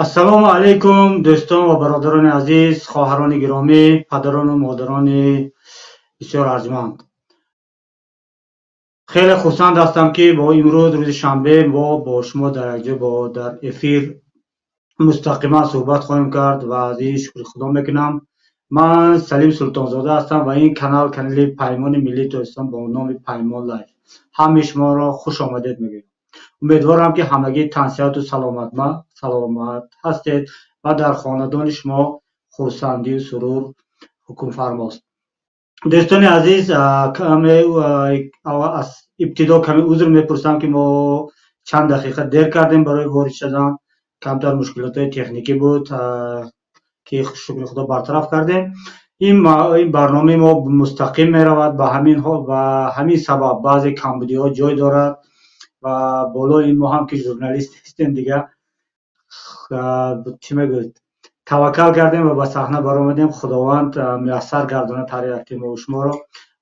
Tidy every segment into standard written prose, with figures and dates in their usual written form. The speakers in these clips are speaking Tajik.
Ассалому алайкум, дӯстон ва бародарони азиз, хоҳарони гиромӣ, падарону модарони бисёр арҷманд. Хеле хурсанд ҳастам, ки бо имрӯз, рӯзи шанбе, мо бо шумо дар якҷо бо дар эфир мустақиман суҳбат хоҳем кард ва аз ин шукри Худо мекунам. Ман Салим Султонзода ҳастам ва ин канал канали Паймони миллии Тоҷикистон бо номи Паймон Лайф. Ҳамаи шуморо хуш омадед мегӯям. Умедворам, ки ҳамагӣ тансиҳату саломат ҳастед ва дар хонадони шумо хурсандию сурур ҳукмфармост. Дӯстони азиз, каме аз ибтидо каме узр мепурсам, ки мо чанд дақиқа дер кардем барои ворид шудан. Камтар мушкилотҳои техникӣ буд, ки шукри Худо бартараф кардем. Ин барномаи мо мустақим меравад, ба ҳамин сабаб баъзе камбудиҳо ҷой дорад ва болои ин мо ҳам ки журналист ҳастем, дига чӣ мегӯед, таваккал кардем ва ба саҳна баромадем. Худованд муяссар гардонад ҳар яки мо шуморо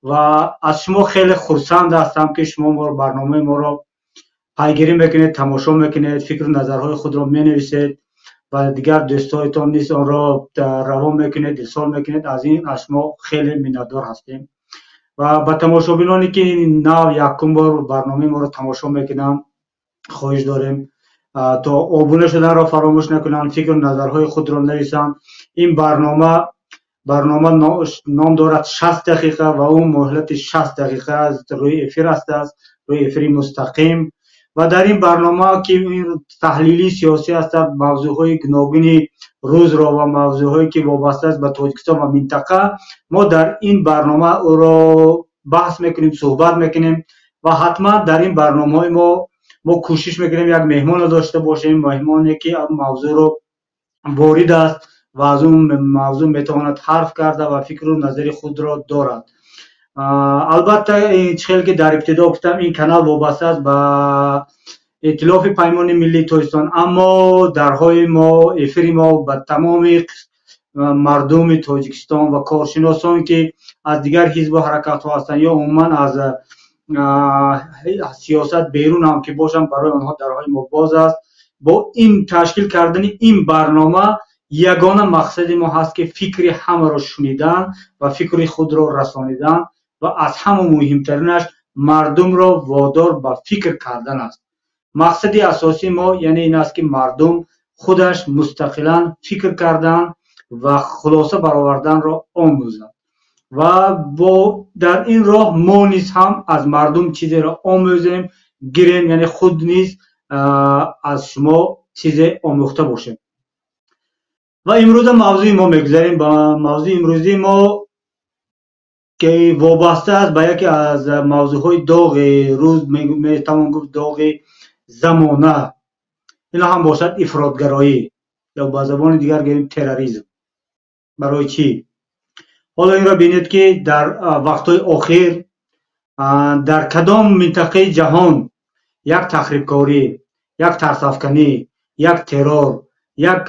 ва аз шумо хеле хурсанд ҳастам, ки шумо барномаи моро пайгирӣ мекунед, тамошо мекунед, фикру назарҳои худро менависед ва дигар дӯстҳоятон низ онро равон мекунед, ирсол мекунед. Аз ин аз шумо хеле миннатдор ҳастем ва ба тамошобиноне, ки нав якум бор барномаи моро тамошо мекунанд, хоҳиш дорем, то обуна шуданро фаромӯш накунанд, фикру назарҳои худро нависанд. Ин барнома ном дорад 60 дақиқа ва он муҳлати 60 дақиқа рӯи эфир ҳастааст, рӯи эфири мустақим. Ва дар ин барнома, ки таҳлили сиёсӣ ҳастад, мавзӯъҳои гуногуни рӯзро ва мавзӯъҳое, ки вобаста аст ба Тоҷикистон ва минтақа, мо дар ин барнома ӯро баҳс мекунем, суҳбат мекунем. Ва ҳатман дар ин барномаҳои мо кӯшиш мекунем як меҳмонро дошта бошем, меҳмоне, ки мавзӯъро ворид аст ва аз он мавзӯъ метавонад ҳарф карда ва фикру назари худро дорад. Албатта, чӣ хеле ки дар ибтидо гуфтам, ин канал вобаста аст ба Эътилофи Паймони миллии Тоҷикистон, аммо дарҳои мо, эфири мо ба тамоми мардуми Тоҷикистон ва коршиносон, ки аз дигар ҳизбу ҳаракатҳо ҳастанд ё умуман аз сиёсат берун ҳам ки бошанд, барои онҳо дарҳои мо боз аст. Бо ин ташкил кардани ин барнома ягона мақсади мо ҳаст, ки фикри ҳамаро шунидан ва фикри худро расонидан ва аз ҳама муҳимтаринаш мардумро водор ба фикр кардан аст. Мақсади асосии мо яъне ин аст, ки мардум худаш мустақилан фикр кардан ва хулоса бароварданро омӯзад ва бо дар ин роҳ мо низ ҳам аз мардум чизеро омӯзем, гирем, яъне худ низ аз шумо чизе омӯхта бошем. Ва имрӯза мавзӯи мо, мегузарем ба мавзӯи имрӯзии мо, ки вобаста аст ба яке аз мавзӯъҳои доғи рӯз, метавон гуфт доғи замона. Ин ҳам бошад ифротгароӣ ё ба забони дигар гӯем терроризм. Барои чӣ? Ҳоло инро бинед, ки дар вақтҳои охир дар кадом минтақаи ҷаҳон як тахрибкорӣ, як тарсафканӣ, як террор, як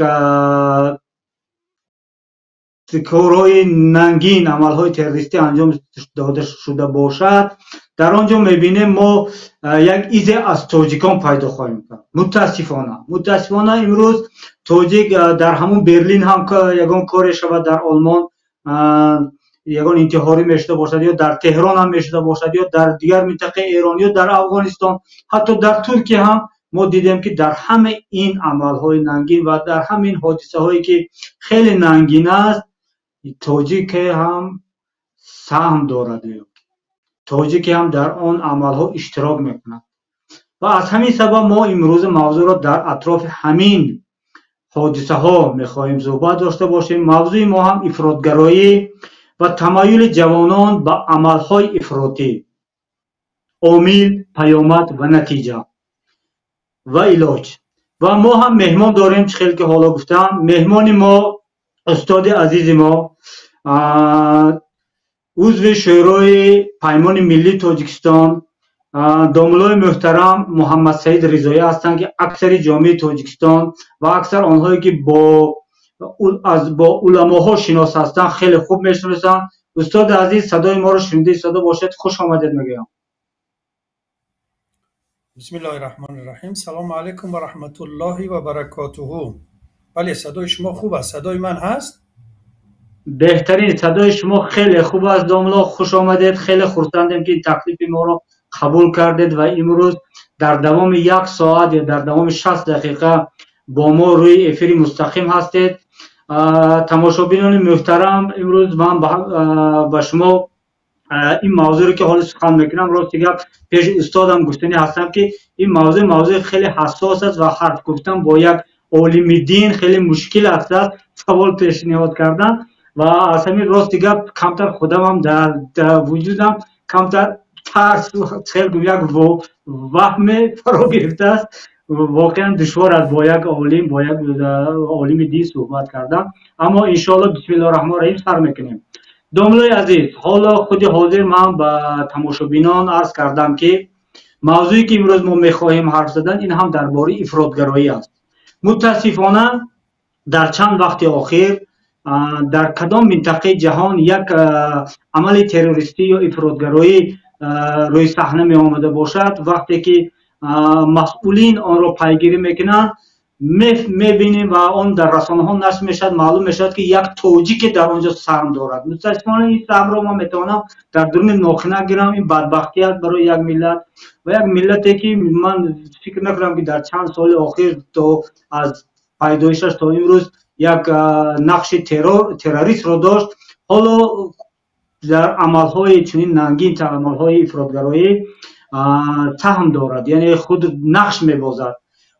корҳои нангин, амалҳои террористӣ анҷом дода шуда бошад, дар он ҷо мебинем мо як изе аз тоҷикон пайдо хоҳем кард. Мутаассифона, имрӯз тоҷик дар ҳамун Берлин ҳам ягон коре шавад, дар Олмон ягон интиҳорӣ мешуда бошад ё дар Теҳрон ҳам мешуда бошад ё дар дигар минтақаи Эрон ё дар Афғонистон, ҳатто дар Туркия ҳам мо дидем, ки дар ҳамаи ин амалҳои нангин ва дар ҳамин ҳодисаҳое, ки хеле нангин аст, тоҷике ҳам саҳм дорад, тоҷике ҳам дар он амалҳо иштирок мекунад. Ва аз ҳамин сабаб мо имрӯза мавзӯъро дар атрофи ҳамин ҳодисаҳо мехоҳем суҳбат дошта бошем. Мавзӯи мо ҳам ифротгароӣ ва тамаюли ҷавонон ба амалҳои ифротӣ: омил, паёмад ва натиҷа ва илоҷ. Ва мо ҳам меҳмон дорем. Чӣ хел ки ҳоло гуфтам, меҳмони мо устоди азизи мо, узви Шӯрои Паймони миллии Тоҷикистон, домуллои муҳтарам Муҳаммадсаид Ризоӣ ҳастанд, ки аксари ҷомеаи Тоҷикистон ва аксар онҳое, ки бо уламоҳо шинос ҳастанд, хеле хуб мешиносанд. Устоди азиз, садои моро шунида истода бошед, хуш омадед мегӯям. Бисмиллоҳи раҳмони раҳим. Салому алайкум ва раҳматуллоҳи ва баракотуҳу. Бале, садои шумо хуб аст. Садои ман ҳаст? Беҳтарин, садои шумо хеле хуб аст, домло, хуш омадед. Хеле хурсандем, ки таклифи моро қабул кардед ва имрӯз дар давоми як соат ё дар давоми 60 дақиқа бо мо рӯи эфири мустақим ҳастед. Тамошобинони муҳтарам, имрӯз ман ба шумо ин мавзӯре, ки ҳоло сухан мекунам, рости гап, пеши устодам гуфтанӣ ҳастам, ки ин мавзӯъ мавзӯи хеле ҳассос аст ва ҳарф гуфтан бо як олими дин хеле мушкил аст, савол пешниҳод кардан. Ва аз ҳамин, рости гап, камтар худамам дар вуҷудам камтар тарс, як ваҳме фаро гирифтааст. Воқеан душвор аст бо як олим, бо як олими дин суҳбат кардан. Аммо иншоалло, бисмиллоҳи раҳмони раҳим, сар мекунем. Домлои азиз, ҳоло худи ҳозир ман ба тамошобинон арз кардам, ки мавзӯе, ки имрӯз мо мехоҳем ҳарф задан, ин ҳам дар бораи ифротгароӣ аст. Мутаассифона, дар чанд вақти охир дар кадом минтақаи ҷаҳон як амали террористӣ ё ифротгароӣ рӯи саҳна меомада бошад, вақте ки масъулин онро пайгирӣ мекунанд, мебинем ва он дар расонаҳо нашр мешавад, маълум мешавад, ки як тоҷике дар он ҷо саҳм дорад. Мутаассифона, ин саҳмро ман метавонам дар дуруни нохина гирам. Ин бадбахтӣ аст барои як миллат ва як миллате, ки ман фикр накунам, ки дар чанд соли охир, то аз пайдоишаш то имрӯз, як нақши террористро дошт, ҳоло дар амалҳои чунин нангин, амалҳои ифротгароӣ саҳм дорад, яъне худ нақш мебозад.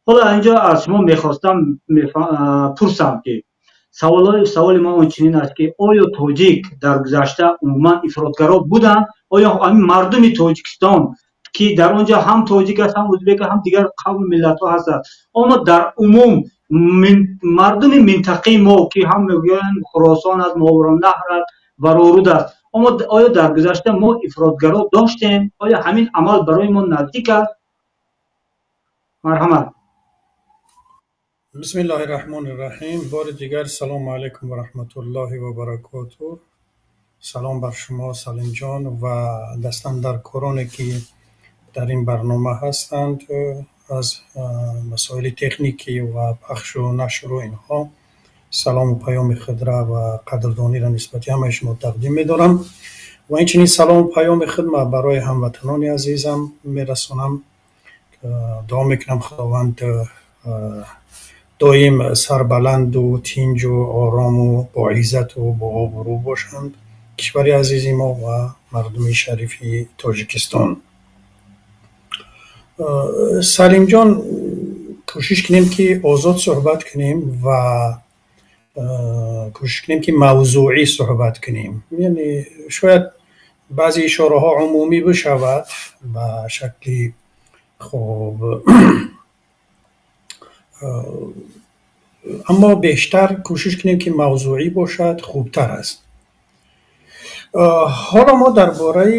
Ҳоло инҷо аз шумо мехостам пурсам, ки саволи ма он чунин аст, ки оё тоҷик дар гузашта умуман ифротгаро буданд? Оё ҳамин мардуми Тоҷикистон, ки дар он ҷо ҳам тоҷик аст, ҳам узбек, ҳам дигар қавму миллатҳо ҳастанд, аммо дар умум мардуми минтақаи мо, ки ҳам мегӯянд Хуросон аст, Мовароуннаҳр аст, Вароруд аст, аммо оё дар гузашта мо ифротгаро доштем? Оё ҳамин амал барои мо наздик аст? Марҳамат. Бисмиллоҳи раҳмони раҳим. Бори дигар салому алайкум ва раҳматуллоҳи ва баракоту. Салом бар шумо, Салимҷон, ва дастандаркороне, ки дар ин барнома ҳастанд, аз масоили техникӣ ва пахшу нашру инҳо. Салому паёми худра ва қадрдониро нисбати ҳамаи шумо тақдим медорам ва инчунин салому паёми худма барои ҳамватанони азизам мерасонам. Дуо мекунам, Худованд доим сарбаланду тинҷу орому боиззату бообрӯ бошанд кишвари азизи мо ва мардуми шарифи Тоҷикистон. Салимҷон, кӯшиш кунем, ки озод суҳбат кунем ва кӯшиш кунем, ки мавзӯӣ суҳбат кунем. Яъне шояд баъзе ишораҳо умумӣ бишавад ба шакли хуб, аммо бештар кӯшиш кунем, ки мавзӯӣ бошад, хубтар аст. Ҳоло мо дар бораи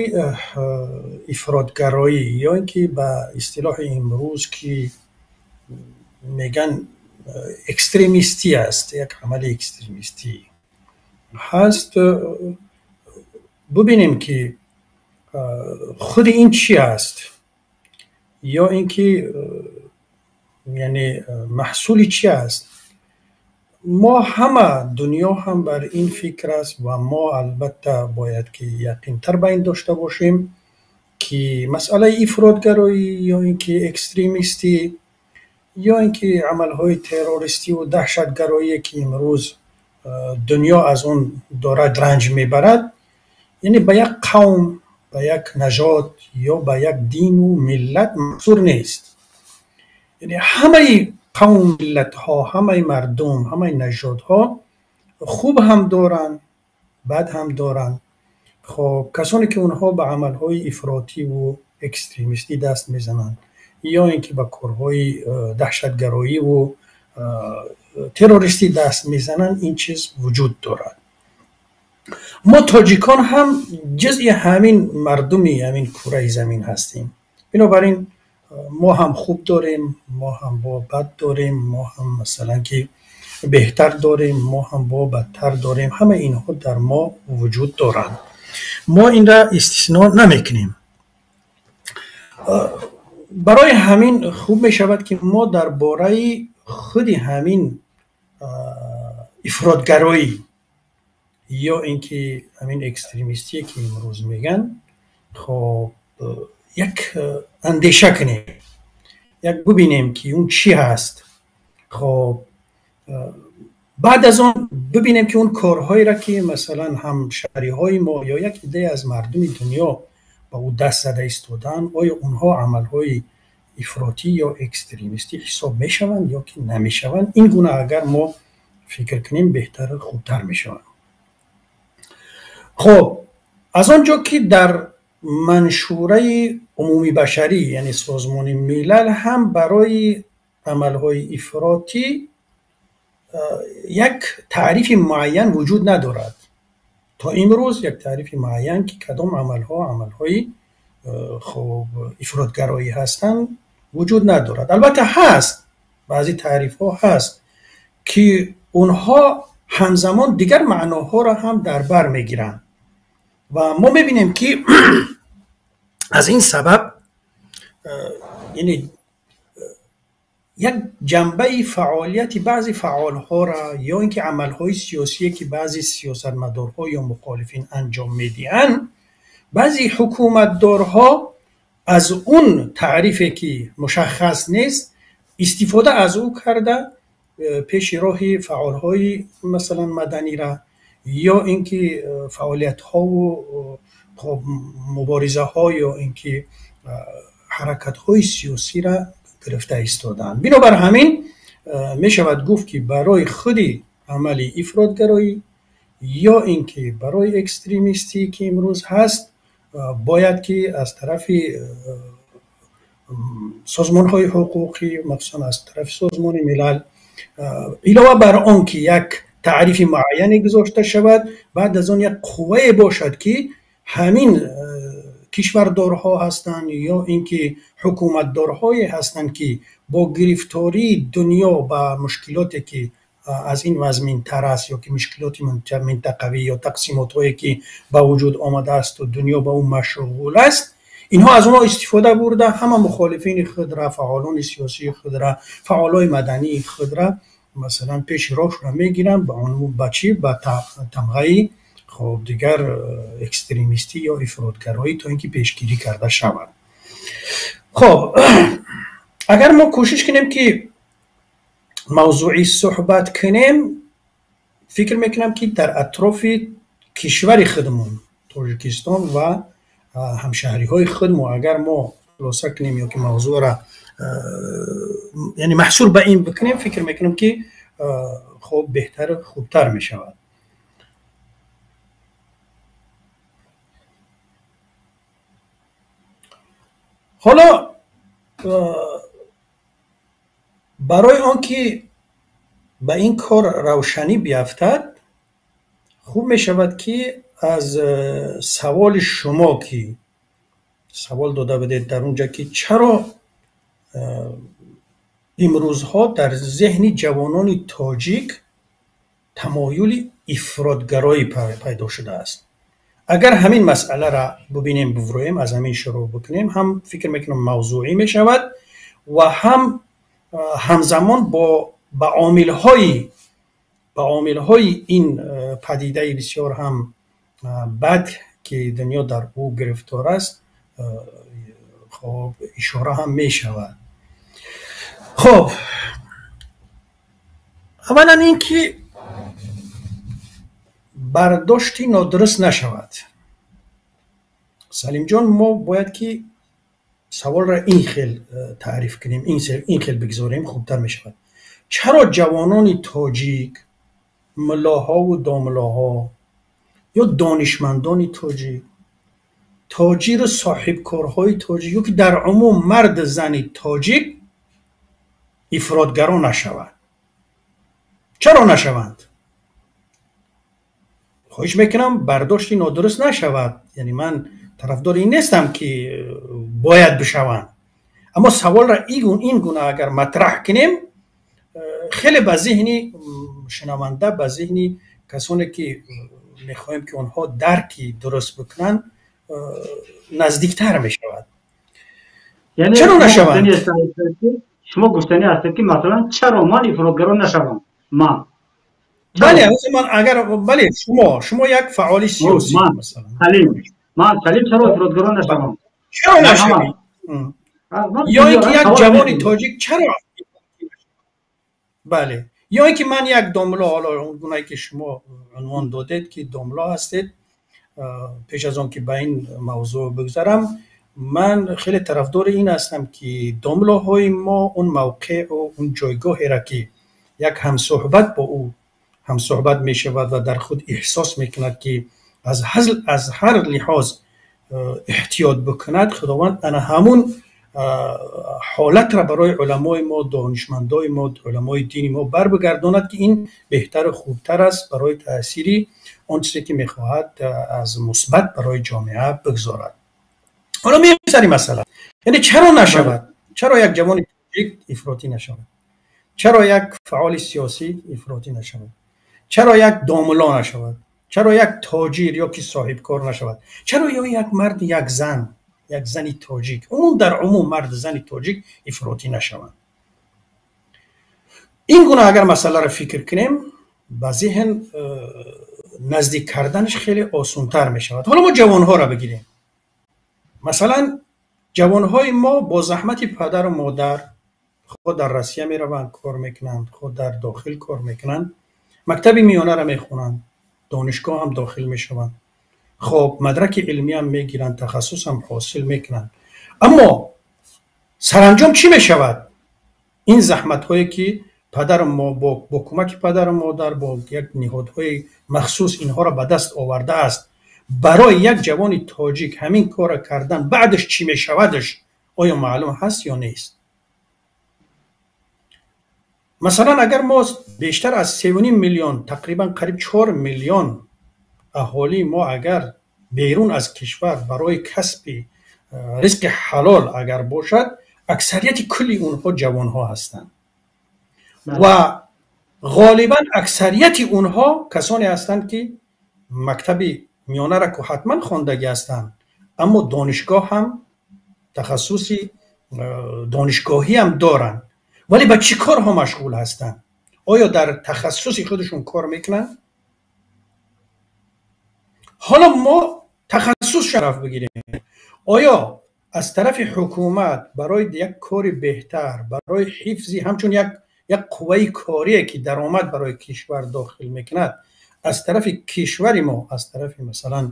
ифротгароӣ ё ин ки ба истилоҳи имрӯз, ки меган, экстремистӣ аст, як амали экстремистӣ ҳаст, бубинем, ки худи ин чӣ аст ё ин ки яъне маҳсули чӣ аст. Мо ҳама дунё ҳам бар ин фикр аст ва мо албатта бояд ки яқинтар ба ин дошта бошем, ки масъалаи ифротгароӣ ё ин ки экстремистӣ ё ин ки амалҳои террористиву даҳшатгароие, ки имрӯз дунё аз он дорад ранҷ мебарад, яъне ба як қавм, ба як нажод ё ба як дину миллат маҳсур нест. Яъне ҳамаи қавму миллатҳо, ҳамаи мардум, ҳамаи нажодҳо хуб ҳам доранд, бад ҳам доранд. Хоб, касоне ки онҳо ба амалҳои ифротиву экстремистӣ даст мезананд ё ин ки ба корҳои даҳшатгароиву террористӣ даст мезананд, ин чиз вуҷуд дорад. Мо тоҷикон ҳам ҷузъи ҳамин мардуми ҳамин кураи замин ҳастем. Бинобар ин мо ҳам хуб дорем, мо ҳам бо бад дорем, мо ҳам, масалан, ки беҳтар дорем, мо ҳам бо бадтар дорем. Ҳамаи инҳо дар мо вуҷуд доранд, мо инра истисно намекунем. Барои ҳамин хуб мешавад, ки мо дар бораи худи ҳамин ифротгароӣ ё ин ки ҳамин экстремистие ки имрӯз мегӯянд, хоб як андеша кунем, як бубинем ки он чӣ ҳаст. Хоб баъд аз он бубинем ки он корҳоеро ки масалан ҳамшаҳриҳои мо ё як иддае аз мардуми дунё ба ӯ даст зада истодаанд, оё онҳо амалҳои ифротӣ ё экстремистӣ ҳисоб мешаванд ё ки намешаванд. Ин гуна агар мо фикр кунем, беҳтару хубтар мешаванд. Хоб аз он ҷо ки дар маншураи умумибашарӣ, яъне Созмони Милал, ҳам барои амалҳои ифротӣ як таърифи муайян вуҷуд надорад. То имрӯз як таърифи муайян ки кадом амалҳо амалҳои хоб ифротгароӣ ҳастанд вуҷуд надорад. Албатта ҳаст, баъзе таърифҳо ҳаст ки онҳо ҳамзамон дигар маъноҳоро ҳам дар бар мегиранд ва мо мебинем ки аз ин сабаб яъне як ҷанбаи фаъолияти баъзе фаъолҳоро ё ин ки амалҳои сиёсие ки баъзе сиёсатмадорҳо ё мухолифин анҷом медиҳанд, баъзе ҳукуматдорҳо аз он таърифе ки мушаххас нест истифода аз ӯ карда пеши роҳи фаъолҳои масалан маданира ё ин ки фаъолиятҳову муборизаҳо ё ин ки ҳаракатҳои сиёсиро гирифта истодаанд. Бинобар ҳамин мешавад гуфт ки барои худи амали ифротгароӣ ё ин ки барои экстремистӣ ки имрӯз ҳаст, бояд ки аз тарафи созмонҳои ҳуқуқӣ, махсусан аз тарафи Созмони Милал, илова бар он ки як таърифи муайяне гузошта шавад, баъд аз он як қуввае бошад ки ҳамин кишвардорҳо ҳастанд ё ин ки ҳукуматдорҳое ҳастанд ки бо гирифтории дунё ба мушкилоте ки аз ин вазминтар аст ё ки мушкилоти минтақавӣ ё тақсимотҳое ки ба вуҷуд омадаасту дунё ба ӯ машғул аст, инҳо аз онҳо истифода бурда ҳама мухолифини худра, фаъолони сиёсии худра, фаъолои мадании худра масалан пеши роҳшро мегиранд ба он ба чӣ? Ба тамғаи хоб дигар экстремистӣ ё ифротгароӣ то ин ки пешгирӣ карда шавад. Хоб агар мо кӯшиш кунем ки мавзӯи суҳбат кунем, фикр мекунам ки дар атрофи кишвари худмон Тоҷикистон ва ҳамшаҳриҳои худмо агар мо хулоса кунем ё ки мавзӯъро яъне маҳсур ба ин бикунем, фикр мекунам ки хоб беҳтару хубтар мешавад. Ҳоло барои он ки ба ин кор равшанӣ биафтад, хуб мешавад ки аз саволи шумо ки савол дода будед дар он ҷо ки чаро имрӯзҳо дар зеҳни ҷавонони тоҷик тамоюли ифротгароӣ пайдо шудааст. Агар ҳамин масъаларо бубинем, буврӯем, аз ҳамин шурӯъ бикунем, ҳам фикр мекунам мавзӯӣ мешавад ва ҳам ҳамзамон бо ба омилҳои ин падидаи бисёр ҳам бад ки дунё дар ӯ гирифтор аст, хоб ишора ҳам мешавад. Хоб аввалан ин ки бардошти нодуруст нашавад. Салимҷон, мо бояд ки саволро ин хел таъриф кунем, ин хел бигзорем, хубтар мешавад. Чаро ҷавонони тоҷик, муллоҳову домуллоҳо ё донишмандони тоҷик, тоҷиру соҳибкорҳои тоҷик ё ки дар умум марду зани тоҷик ифротгаро нашаванд? Чаро нашаванд? Хоҳиш мекунам бардошти нодуруст нашавад. Яъне ман тарафдори ин нестам ки бояд бишаванд, аммо саволро ин гуна агар матраҳ кунем, хеле ба зеҳни шунаванда, ба зеҳни касоне ки мехоҳем ки онҳо дарки дуруст бикунанд, наздиктар мешавад. Чаро нашаванд? Шумо гуфтанӣ ҳастед ки масалан чаро ман ифротгаро нашавам? Ман Бале, ман агар бале, шумо як фаъоли сиёсӣ масалан. Ман Салим чаро ифротгаро нашавам? Чаро нашавӣ? Ё ин ки як ҷавони тоҷик чаро? Бале, ё ин ки ман як домло, ҳоло он гунае ки шумо унвон додед ки домло ҳастед, пеш аз он ки ба ин мавзӯъ бигзарам, ман хеле тарафдори ин ҳастам ки домлоҳои мо он мавқеъу он ҷойгоҳеро ки як ҳамсӯҳбат бо ӯ ҳамсӯҳбат мешавад ва дар худ эҳсос мекунад ки аз ҳар лиҳоз эҳтиёт бикунад, Худованд ана ҳамун ҳолатро барои уламои мо, донишмандои мо, уламои дини мо барбигардонад ки ин беҳтару хубтар аст барои таъсири он чизе ки мехоҳад аз мусбат барои ҷомеа бигзорад. Ҳоло меоем сари масъала. Яъне чаро нашавад? Чаро як ҷавони тоҷик ифротӣ нашавад? Чаро як фаъоли сиёсӣ ифротӣ нашавад? Чаро як домулло нашавад? Чаро як тоҷир ё ки соҳибкор нашавад? Чаро ё як мард, як зан, як зани тоҷик, умум дар умум марду зани тоҷик ифротӣ нашаванд? Ин гуна агар масъаларо фикр кунем, ба зеҳн наздик карданаш хеле осонтар мешавад. Ҳоло мо ҷавонҳоро бигирем. Масалан, ҷавонҳои мо бо заҳмати падару модар худ дар Россия мераванд, кор мекунанд, худ дар дохил кор мекунанд, мактаби миёнаро мехонанд, донишгоҳ ҳам дохил мешаванд, хоб мадраки илмӣ ҳам мегиранд, тахассус ҳам ҳосил мекунанд. Аммо саранҷом чӣ мешавад? Ин заҳматҳое ки падару бо кӯмаки падару модар, бо як ниҳодҳои махсус инҳоро ба даст овардааст, барои як ҷавони тоҷик ҳамин корро кардан баъдаш чӣ мешавадш, оё маълум ҳаст ё нест? Масалан, агар мо бештар аз 3.5 миллион, тақрибан қариб 4 миллион аҳолии мо агар берун аз кишвар барои касби ризқи ҳалол агар бошад, аксарияти кулли онҳо ҷавонҳо ҳастанд ва ғолибан аксарияти онҳо касоне ҳастанд ки мактаби миёнаро ку ҳатман хондагӣ ҳастанд, аммо донишгоҳ ҳам тахассуси донишгоҳӣ ҳам доранд, вале ба чӣ корҳо машғул ҳастанд? Оё дар тахассуси худашон кор мекунанд? Ҳоло мо тахассус шараф бигирем. Оё аз тарафи ҳукумат барои як кори беҳтар, барои ҳифзи ҳамчун як қувваи корие ки даромад барои кишвар дохил мекунад, аз тарафи кишвари мо, аз тарафи масалан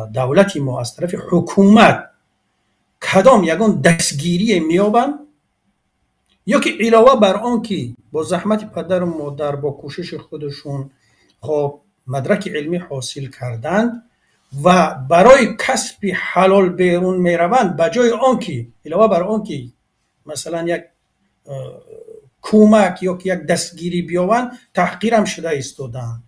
давлати мо, аз тарафи ҳукумат кадом ягон дастгирие меёбанд? Ё ки илова бар он ки бо заҳмати падару модар, бо кӯшиши худашон хоб мадраки илмӣ ҳосил карданд ва барои касби ҳалол берун мераванд, ба ҷои он ки илова бар он ки масалан як кӯмак ё ки як дастгирӣ биёванд, таҳқирам шуда истодаанд.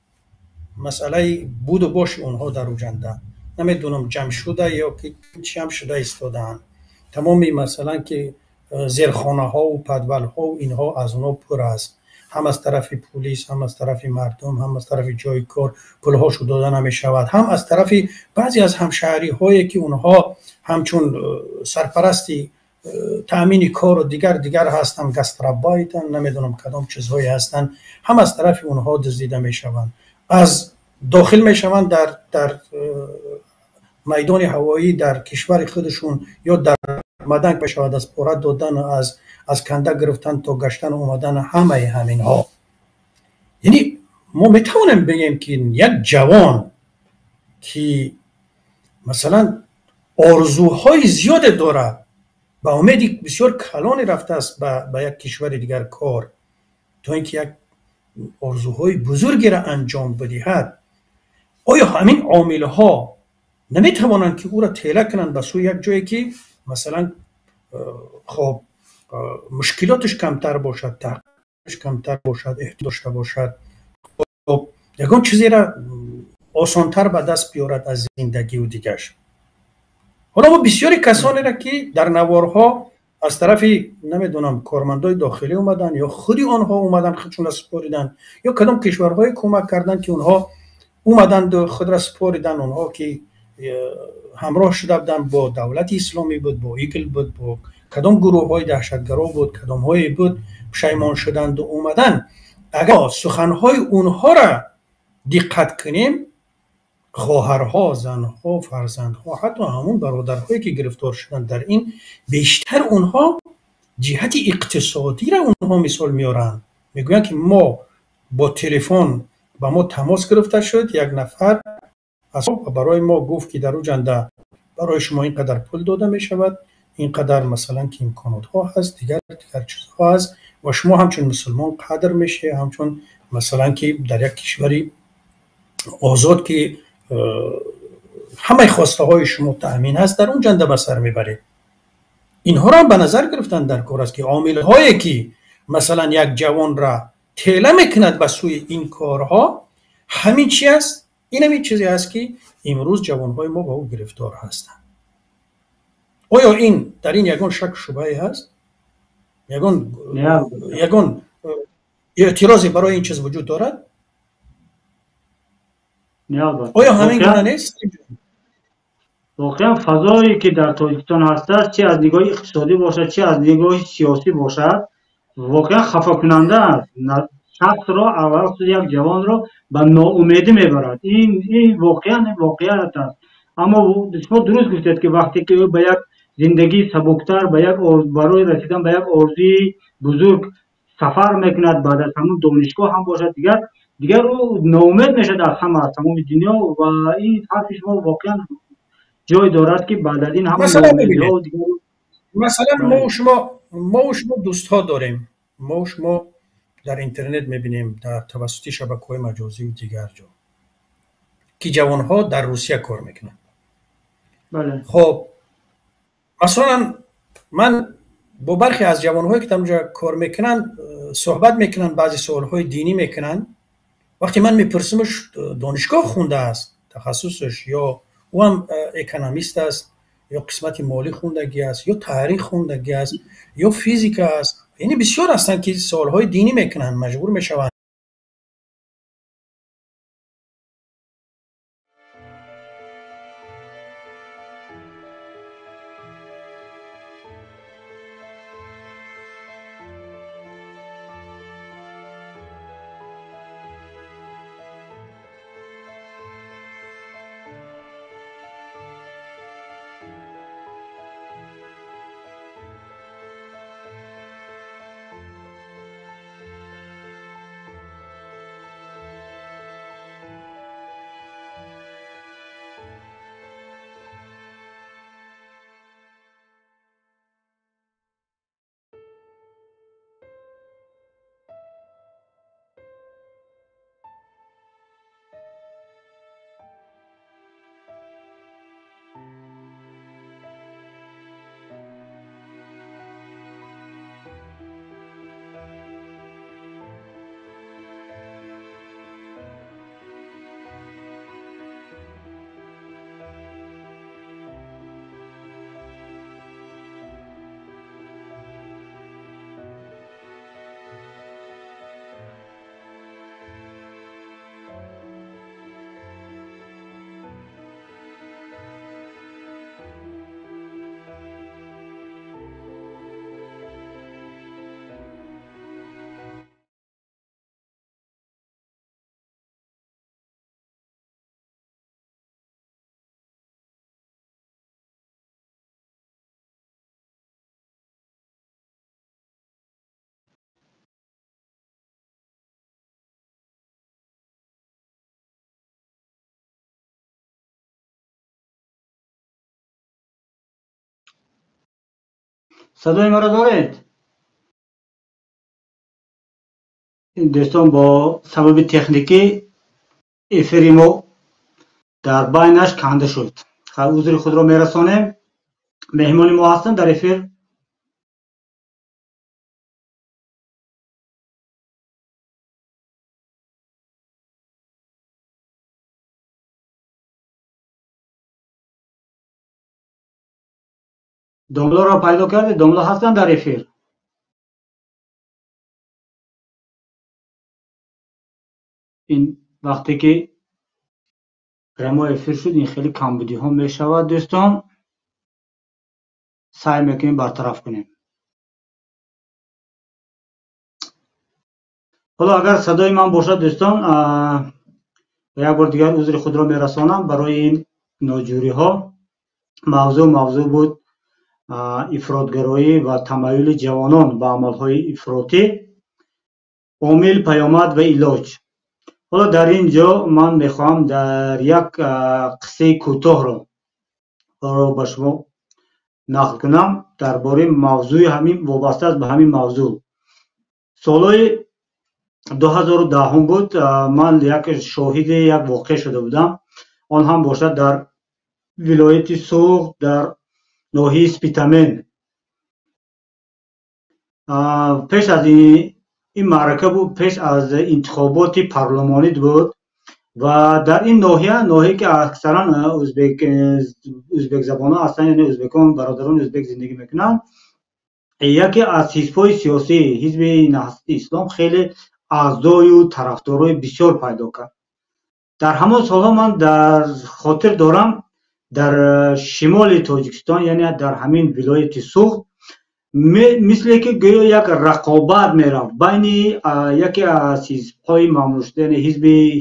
Масъалаи буду боши онҳо дар уҷанда намедонам ҷамъ шуда ё ки чиам шуда истодаанд. Тамоми масалан ки зерхонаҳову падвалҳову инҳо аз онҳо пур аст, ҳам аз тарафи пулис, ҳам аз тарафи мардум, ҳам аз тарафи ҷои кор пулҳошо дода намешавад, ҳам аз тарафи баъзе аз ҳамшаҳриҳое ки онҳо ҳамчун сарпарасти таъмини кору дигар ҳастанд, гастробайтан, намедонам кадом чизҳое ҳастанд, ҳам аз тарафи онҳо дуздида мешаванд, аз дохил мешаванд дар майдони ҳавоӣ дар кишвари худашон ё дар маданг мешавад аз пора додан, аз канда гирифтан то гаштан омадан, ҳамаи ҳаминҳо. Яъне мо метавонем бигем ки як ҷавон ки масалан орзуҳои зиёде дорад, ба умеди бисёр калоне рафтааст ба як кишвари дигар кор, то ин ки як орзуҳои бузургеро анҷом бидиҳад, оё ҳамин омилҳо наметавонанд ки ӯро тела кунанд ба сӯи як ҷое ки масалан хоб мушкилоташ камтар бошад, таҳқираш камтар бошад, эҳтиёт дошта бошад, хоб ягон чизеро осонтар ба даст биёрад аз зиндагиву дигарш? Ҳоло мо бисёри касонеро ки дар наворҳо аз тарафи намедонам кормандои дохилӣ омаданд ё худи онҳо омаданд худшонро супориданд, ё кадом кишварҳое кӯмак карданд ки онҳо омаданду худро супориданд, онҳо ки ҳамроҳ шуда буданд бо давлати исломӣ буд, бо ИГИЛ буд, бо кадом гурӯҳҳои даҳшатгаро буд, кадомҳое буд, пушаймон шуданду омаданд. Агар суханҳои онҳоро диққат кунем, хоҳарҳо, занҳо, фарзандҳо, ҳатто ҳамун бародарҳое ки гирифтор шуданд дар ин, бештар онҳо ҷиҳати иқтисодиро онҳо мисол меоранд. Мегӯянд ки мо бо телефон ба мо тамос гирифта шуд, як нафар барои мо гуфт ки дар ӯ ҷанда барои шумо ин қадар пул дода мешавад, ин қадар масалан ки имконотҳо ҳаст, дигар дигар чизҳо ҳаст ва шумо ҳамчун мусулмон қадр мешавед, ҳамчун масалан ки дар як кишвари озод ки ҳамаи хостаҳои шумо таъмин ҳаст, дар он ҷанда ба сар мебаред. Инҳоро ҳам ба назар гирифтан дар кор аст ки омилҳое ки масалан як ҷавонра тела мекунад ба сӯи ин корҳо, ҳамин чи аст? Ин ҳамин чизе аст ки имрӯз ҷавонҳои мо ба ӯ гирифтор ҳастанд. Оё ин дар ин ягон шаку шубҳае ҳаст? Ягон эътирозе барои ин чиз вуҷуд дорад? Оё ҳамин гуна нест? Воқеан фазое ки дар Тоҷикистон ҳастааст, чи аз нигоҳи иқтисодӣ бошад, чи аз нигоҳи сиёсӣ бошад, воқеан хафакунанда аст. Шахсро, аввал як ҷавонро ба ноумедӣ мебарад. Ин воқеан воқеият аст. Аммо шумо дуруст гуфтед ки вақте ки ӯ ба як зиндагии сабуктар, ба як барои расидан ба як орзуи бузург сафар мекунад, баъд аз ҳамун донишгоҳ ҳам бошад, дигар ӯ ноумед мешавад аз ҳама, аз тамоми дунё. Ва ин ҳарфи шумо воқеан ҷой дорад ки баъд аз ин ҳама масалан мо шумо дӯстҳо дорем, мо шумо дар интернет мебинем, дар тавассути шабакаҳои маҷозӣ ва дигар ҷо ки ҷавонҳо дар Русия кор мекунанд. Хоб, масалан ман бо бархе аз ҷавонҳое ки дар онҷо кор мекунанд суҳбат мекунанд, баъзе суолҳои динӣ мекунанд. Вақте ман мепурсимаш донишгоҳ хундааст, тахассусаш ё ӯ ҳам экономист аст, ё қисмати молӣ хундагӣ аст, ё таърих хундагӣ аст, ё физика аст, яъне бисёр ҳастанд ки суолҳои динӣ мекунанд, маҷбур мешаванд. Садои маро доред? Дӯстон, бо сабаби техникӣ эфири мо дар байнаш канда шуд. Узри худро мерасонем. Меҳмони мо ҳастанд дар эфир. Домларо пайдо кардед? Домла ҳастанд дар эфир? Ин вақте ки прямой эфир шуд, ин хеле камбудиҳо мешавад, дӯстон. Саъй мекунем бартараф кунем. Ҳоло агар садои ман бошад, дӯстон, як бор дигар узри худро мерасонам барои ин ноҷӯриҳо. Мавзӯъ буд ифротгароӣ ва тамаюли ҷавонон ба амалҳои ифротӣ, омил, паёмад ва илоҷ. Ҳоло дар ин ҷо ман мехоҳам дар як қиссаи кӯтоҳро ба шумо нақл кунам дар бораи мавзӯи ҳамин, вобаста аст ба ҳамин мавзӯъ. Солҳои 2010 буд, ман як шоҳиди як воқеа шуда будам. Он ҳам бошад дар вилояти Суғд, дар ноҳияи Спитамен. Пеш аз ин маърака буд, пеш аз интихоботи парлумонӣ буд ва дар ин ноҳия, ноҳия ки аксаран ӯзбекзабонҳо ҳастанд, яъне ӯзбекон, бародарони ӯзбек зиндагӣ мекунанд, яке аз ҳизбҳои сиёсӣ, ҳизби Наҳзати Ислом, хеле аъзою тарафдорои бисёр пайдо кард. Дар ҳамон солҳо ман дар хотир дорам, дар шимоли Тоҷикистон, яъне дар ҳамин вилояти Суғд, мисле ки гӯё як рақобат мерафт байни яке аз ҳизбҳои мамнӯъшуда, яъне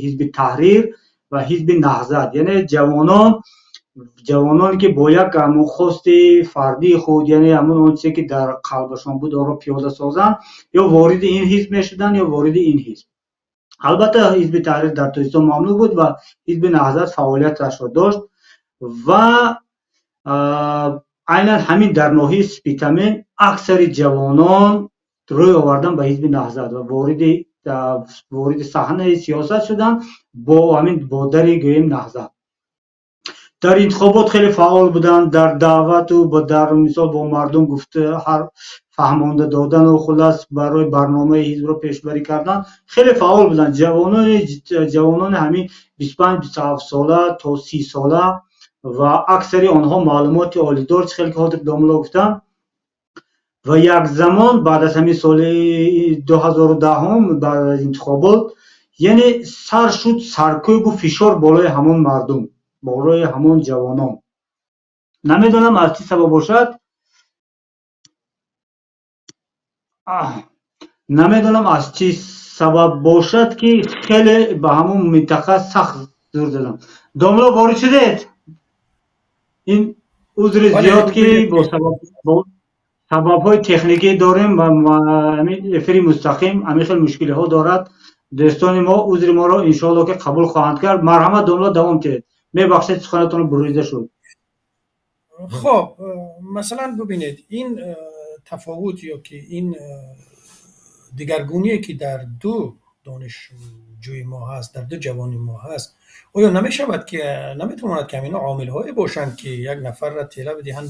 ҳизби Таҳрир ва ҳизби Наҳзат, яъне ҷавононе ки бо як ҳамон хости фардии худ, яъне ҳамон он чизе ки дар қалбашон буд, онро пиёда созанд, ё вориди ин ҳизб мешуданд, ё вориди ин ҳизб. Албатта ҳизби Таҳрир дар Тоҷикистон мамнӯъ буд ва ҳизби Наҳзат фаъолияташро дошт ва айнан ҳамин дар ноҳияи Спитамен аксари ҷавонон рӯй овардан ба ҳизби Наҳзат ва вориди саҳнаи сиёсат шуданд бо ҳамин бо дари гӯем Наҳзат. Дар интихобот хеле фаъол буданд, дар даъвату дар мисол бо мардум гуфта ҳар фаҳмонда додану хулас барои барномаи ҳизбро пешбарӣ кардан хеле фаъол буданд. Ҷавонони ҳамин 25-27 сола то 30 сола ва аксари онҳо маълумоти олидор, чӣ хеле ки ҳозир домулло гуфтам. Ва як замон баъд аз ҳамин соли 2010, баъд аз интихобот, яъне сар шуд саркӯбу фишор болои ҳамон мардум, болои ҳамон ҷавонон. Намедонам аз чӣ сабаб бошад, намедонам аз чӣ сабаб бошад, ки хеле ба ҳамон минтақа сахт зур задам. Домулло, ворид шудед? Ин узри зиёд ки бо сабабҳои техникӣ дорем ва ҳамин эфири мустақим ҳамин хел мушкилиҳо дорад. Дӯстони мо узри моро иншоалло ки қабул хоҳанд кард. Марҳамат домулло, давом диҳед. Мебахшед, суханатон бурида шуд. Хоб, масалан бубинед, ин тафовут ё ки ин дигаргуние ки дар ду донишҷӯи мо ҳаст, дар ду ҷавони мо ҳаст, оё намешавад ки наметавонад ки ҳамино омилҳое бошанд ки як нафарра тела бидиҳанд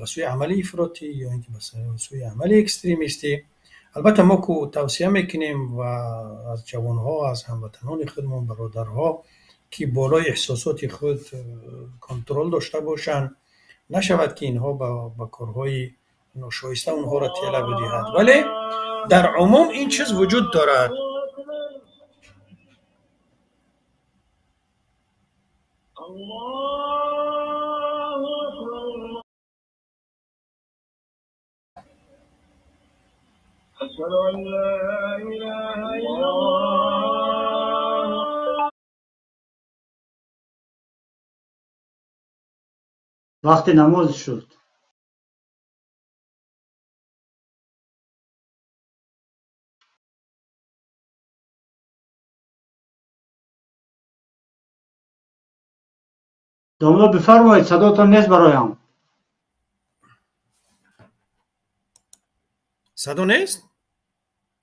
ба сӯи амали ифротӣ ё ин ки ба сӯи амали экстремистӣ? Албатта мо ку тавсия мекунем ва аз ҷавонҳо, аз ҳамватанони худмон, бародарҳо, ки болои эҳсосоти худ контрол дошта бошанд, нашавад ки инҳо ба корҳои ношоиста онҳоро тела бидиҳад. Вале дар умум ин чиз вуҷуд дорад. Вақти намоз шуд. Домулло, бифармоед, садотон нест бароям. Садо нест?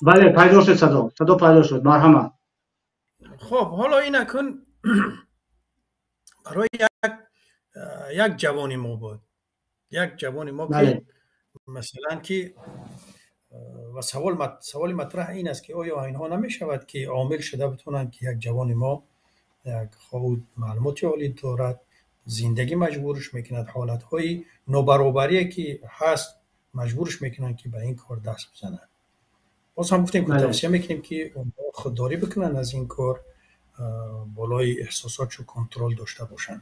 Бале, пайдо шуд садо. Садо пайдо шуд. Марҳамат. Хоб, ҳоло инакун барои як ҷавони мо буд, як ҷавони мо ки масалан ки ва саволи матраҳ ин аст ки оё инҳо намешавад ки омил шуда битавонанд ки як ҷавони мо як хоб маълумоти олӣ дорад, зиндагӣ маҷбурш мекунад, ҳолатҳои нобаробарие ки ҳаст маҷбурш мекунанд ки ба ин кор даст бизананд. Боз ҳам гуфтем ки тавсия мекунем ки онҳо худдорӣ бикунанд аз ин кор, болои эҳсосотшо контрол дошта бошанд.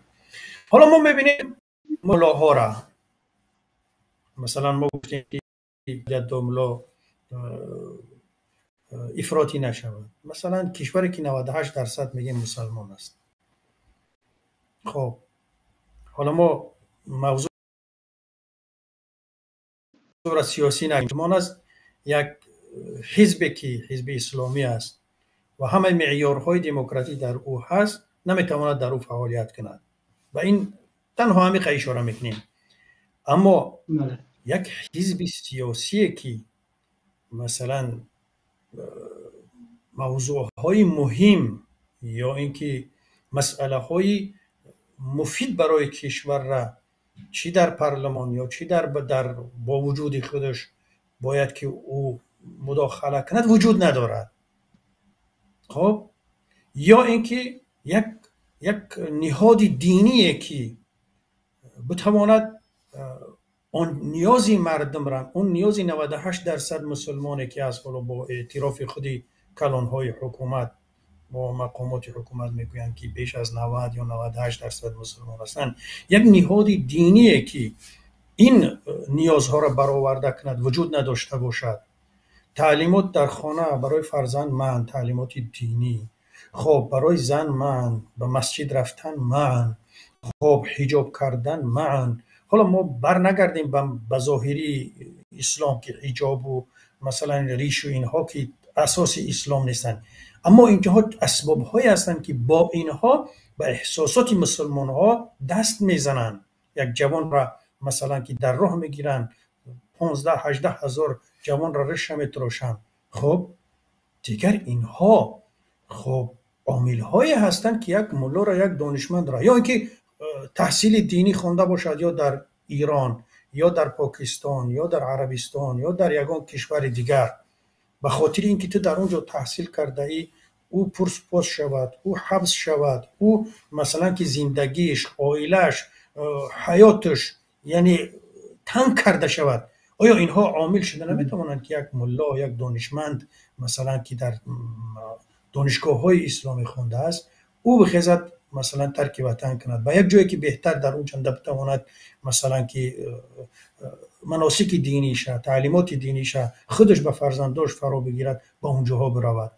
Ҳоло мо мебинем муллоҳоро. Масалан мо гуфтем ки домулло ифротӣ нашавад. Масалан, кишваре ки 98% мегем мусалмон аст. Хоб, ҳоло мо мавзӯъро сиёсӣ мусалмон аст, як ҳизбе ки ҳизби исломӣ аст ва ҳамаи меъёрҳои демократӣ дар ӯ ҳаст, наметавонад дар ӯ фаъолият кунад. Ва ин танҳо ҳамиқа ишора мекунем. Аммо як ҳизби сиёсие ки масалан мавзӯъҳои муҳим ё ин ки масъалаҳои муфид барои кишварра чӣ дар парлумон ё чӣ дар бо вуҷуди худаш бояд ки ӯ мудохала кунад, вуҷуд надорад. Хоб, ё ин ки як ниҳоди диние ки битавонад он ниёзи мардумра, он ниёзи 98% мусулмоне ки аз ҳоло бо эътирофи худи калонҳои ҳукумат, бо мақомоти ҳукумат мегӯянд ки беш аз 90 ё 98% мусулмон ҳастанд, як ниҳоди диние ки ин ниёзҳоро бароварда кунад вуҷуд надошта бошад. Таълимот дар хона барои фарзанд манъ, таълимоти динӣ, хоб барои зан манъ, ба масҷид рафтан манъ, хоб ҳиҷоб кардан манъ. Ҳоло мо барнагардем ба зоҳирии ислом ки ҳиҷобу масалан ришу инҳо ки асоси ислом нестанд, аммо инҳо асбобҳое ҳастанд ки бо инҳо ба эҳсосоти мусулмонҳо даст мезананд. Як ҷавонра масалан ки дар роҳ мегиранд, 15-18 ҳазор ҷавонро риша метарошанд. Хоб дигар инҳо хоб омилҳое ҳастанд ки як муллоро, як донишмандро ё ин ки таҳсили динӣ хонда бошад ё дар Ирон ё дар Покистон ё дар Арабистон ё дар ягон кишвари дигар, ба хотири ин ки ту дар он ҷо таҳсил кардаӣ, ӯ пурспос шавад, ӯ ҳабс шавад, ӯ масалан ки зиндагиш, оилааш, ҳаёташ яъне танг карда шавад. Оё инҳо омил шуда наметавонанд ки як мулло, як донишманд масалан ки дар донишгоҳҳои исломӣ хондааст, ӯ бихезад масалан тарки ватан кунад ба як ҷое ки беҳтар дар он ҷанда битавонад масалан ки маносики диниша, таълимоти диниша худаш ба фарзандош фаро бигирад, ба он ҷоҳо биравад?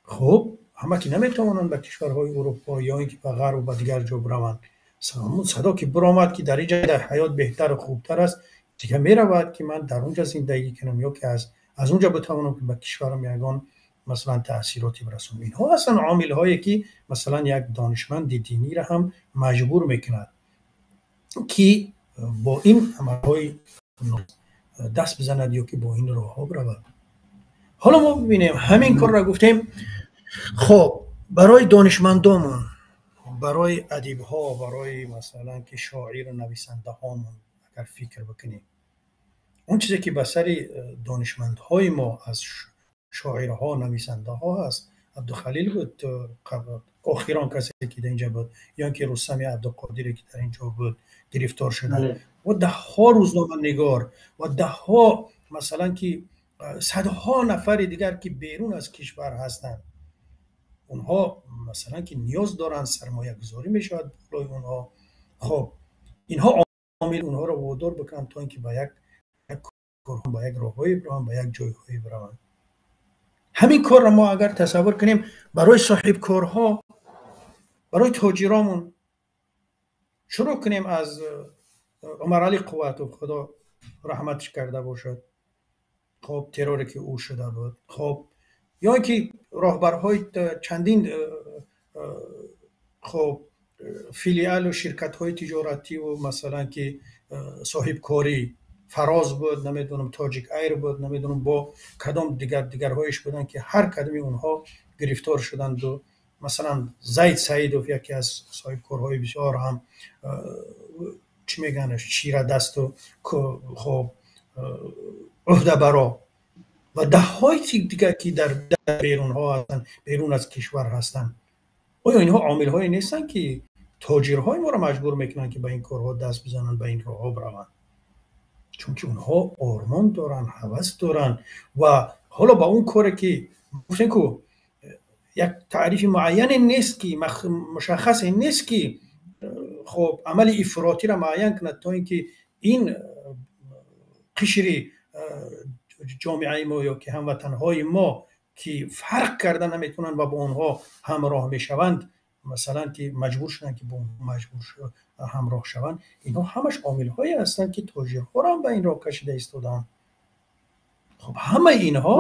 Хуб, ҳама ки наметавонанд ба кишварҳои Урупо ё ин ки ба Ғарб ба дигар ҷо бираванд. Садо ки биромад ки дар ин ҷо дар ҳаёт беҳтару хубтар аст, дигар меравад ки ман дар он ҷо зиндагӣ кунам ё ки аз он ҷо битавонам ки ба кишварам ягон масалан таъсироте бирасонам. Инҳо ҳастанд омилҳое ки масалан як донишманди диниро ҳам маҷбур мекунад ки бо ин амалҳои даст бизанад ё ки бо ин роҳҳо биравад. Ҳоло мо бибинем ҳамин корро гуфтем. Хоб, барои донишмандомон, барои адибҳо, барои масалан ки шоиру нависандаҳомон агар фикр бикунем, он чизе ки ба сари донишмандҳои мо аз шоирҳо, нависандаҳо ҳаст, Абдухалил буд охирон касе ки дар инҷа буд, ё ин ки Рустами Абдуқодире ки дар инҷо буд гирифтор шуда, ва даҳҳо рӯзноманигор ва даҳҳо масалан ки садҳо нафари дигар ки берун аз кишвар ҳастанд, онҳо масалан ки ниёз доранд, сармоягузорӣ мешавад болои онҳо. Хоб, инҳо омил онҳоро водор бикунанд то ин ки ба як корҳо, ба як роҳҳое бираванд, ба як ҷойҳое бираванд. Ҳамин корро мо агар тасаввур кунем барои соҳибкорҳо, барои тоҷиромон, шурӯъ кунем аз Умаралӣ Қувватов, Худо раҳматш карда бошад, хоб терроре ки ӯ шуда буд, хоб ё ин ки роҳбарҳои чандин хоб филиалу ширкатҳои тиҷоративу масалан ки соҳибкорӣ, Фароз буд, намедонам Тоҷик Айр буд, намедонам бо кадом дигарҳояш буданд ки ҳар кадоми онҳо гирифтор шуданду масалан Зайд Саидов яке аз соҳибкорҳои бисёр ҳам чӣ мегӯянд чирадасту хоб ӯҳдабаро ва даҳҳои дигар ки дар берунҳо ҳастанд, берун аз кишвар ҳастанд. Оё инҳо омилҳое нестанд ки тоҷирҳои моро маҷбур мекунанд ки ба ин корҳо даст бизананд, ба ин роҳҳо бираванд? Чунки онҳо ормон доранд, ҳавас доранд ва ҳоло ба он коре ки гуфтем ку як таърифи муайяне нест ки мушаххасе нест ки хоб амали ифротиро муайян кунад то ин ки ин қишри ҷомеаи мо ё ки ҳамватанҳои мо ки фарқ карда наметавонанд ва бо онҳо ҳамроҳ мешаванд, масалан ки маҷбур шуданд ки бо онҳо маҷбур ҳамроҳ шаванд, инҳо ҳамаш омилҳое ҳастанд ки тоҷирҳоро ҳам ба ин роҳ кашида истодаанд. Хуб, ҳамаи инҳо,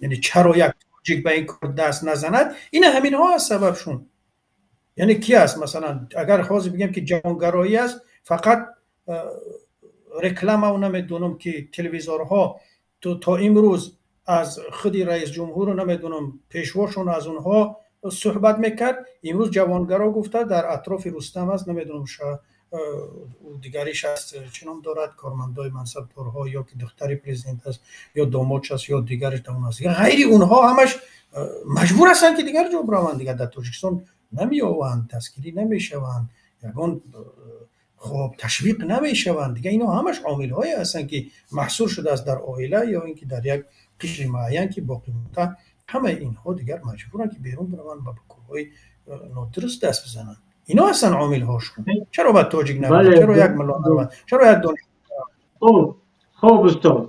яъне чаро як тоҷик ба ин кор даст назанад, ина ҳаминҳо аст сабабшон. Яъне ки аст, масалан агар ҳозир бигем ки ҷаҳонгароӣ аст, фақат рекламау намедонам ки телевизорҳо то имрӯз аз худи раис ҷумҳуру намедонам пешвошон аз онҳо суҳбат мекард, имрӯз ҷавонгаро гуфта дар атрофи Рустам аст, намедонам дигариш аст, чӣ ном дорад, кормандои мансабдорҳо ё ки духтари президент аст ё домодш аст ё дигариш дар он аст. Ғайри онҳо ҳамаш маҷбур ҳастанд ки дигар ҷо бираванд, дигар дар Тоҷикистон намеёванд, дастгирӣ намешаванд, ягон хоб ташвиқ намешаванд. Дигар инҳо ҳамаш омилҳое ҳастанд ки маҳсур шудааст дар оила ё ин ки дар як қишри муайян ки боқӣ монда, ҳамаи инҳо дигар маҷбуранд ки берун бираванд ва ба корҳои нодуруст даст бизананд. Инҳо ҳастанд омилҳошон. Чаро бояд тоҷик наравад? Чаро як мулло наравад? Чаро як дониш? Хуб, устод,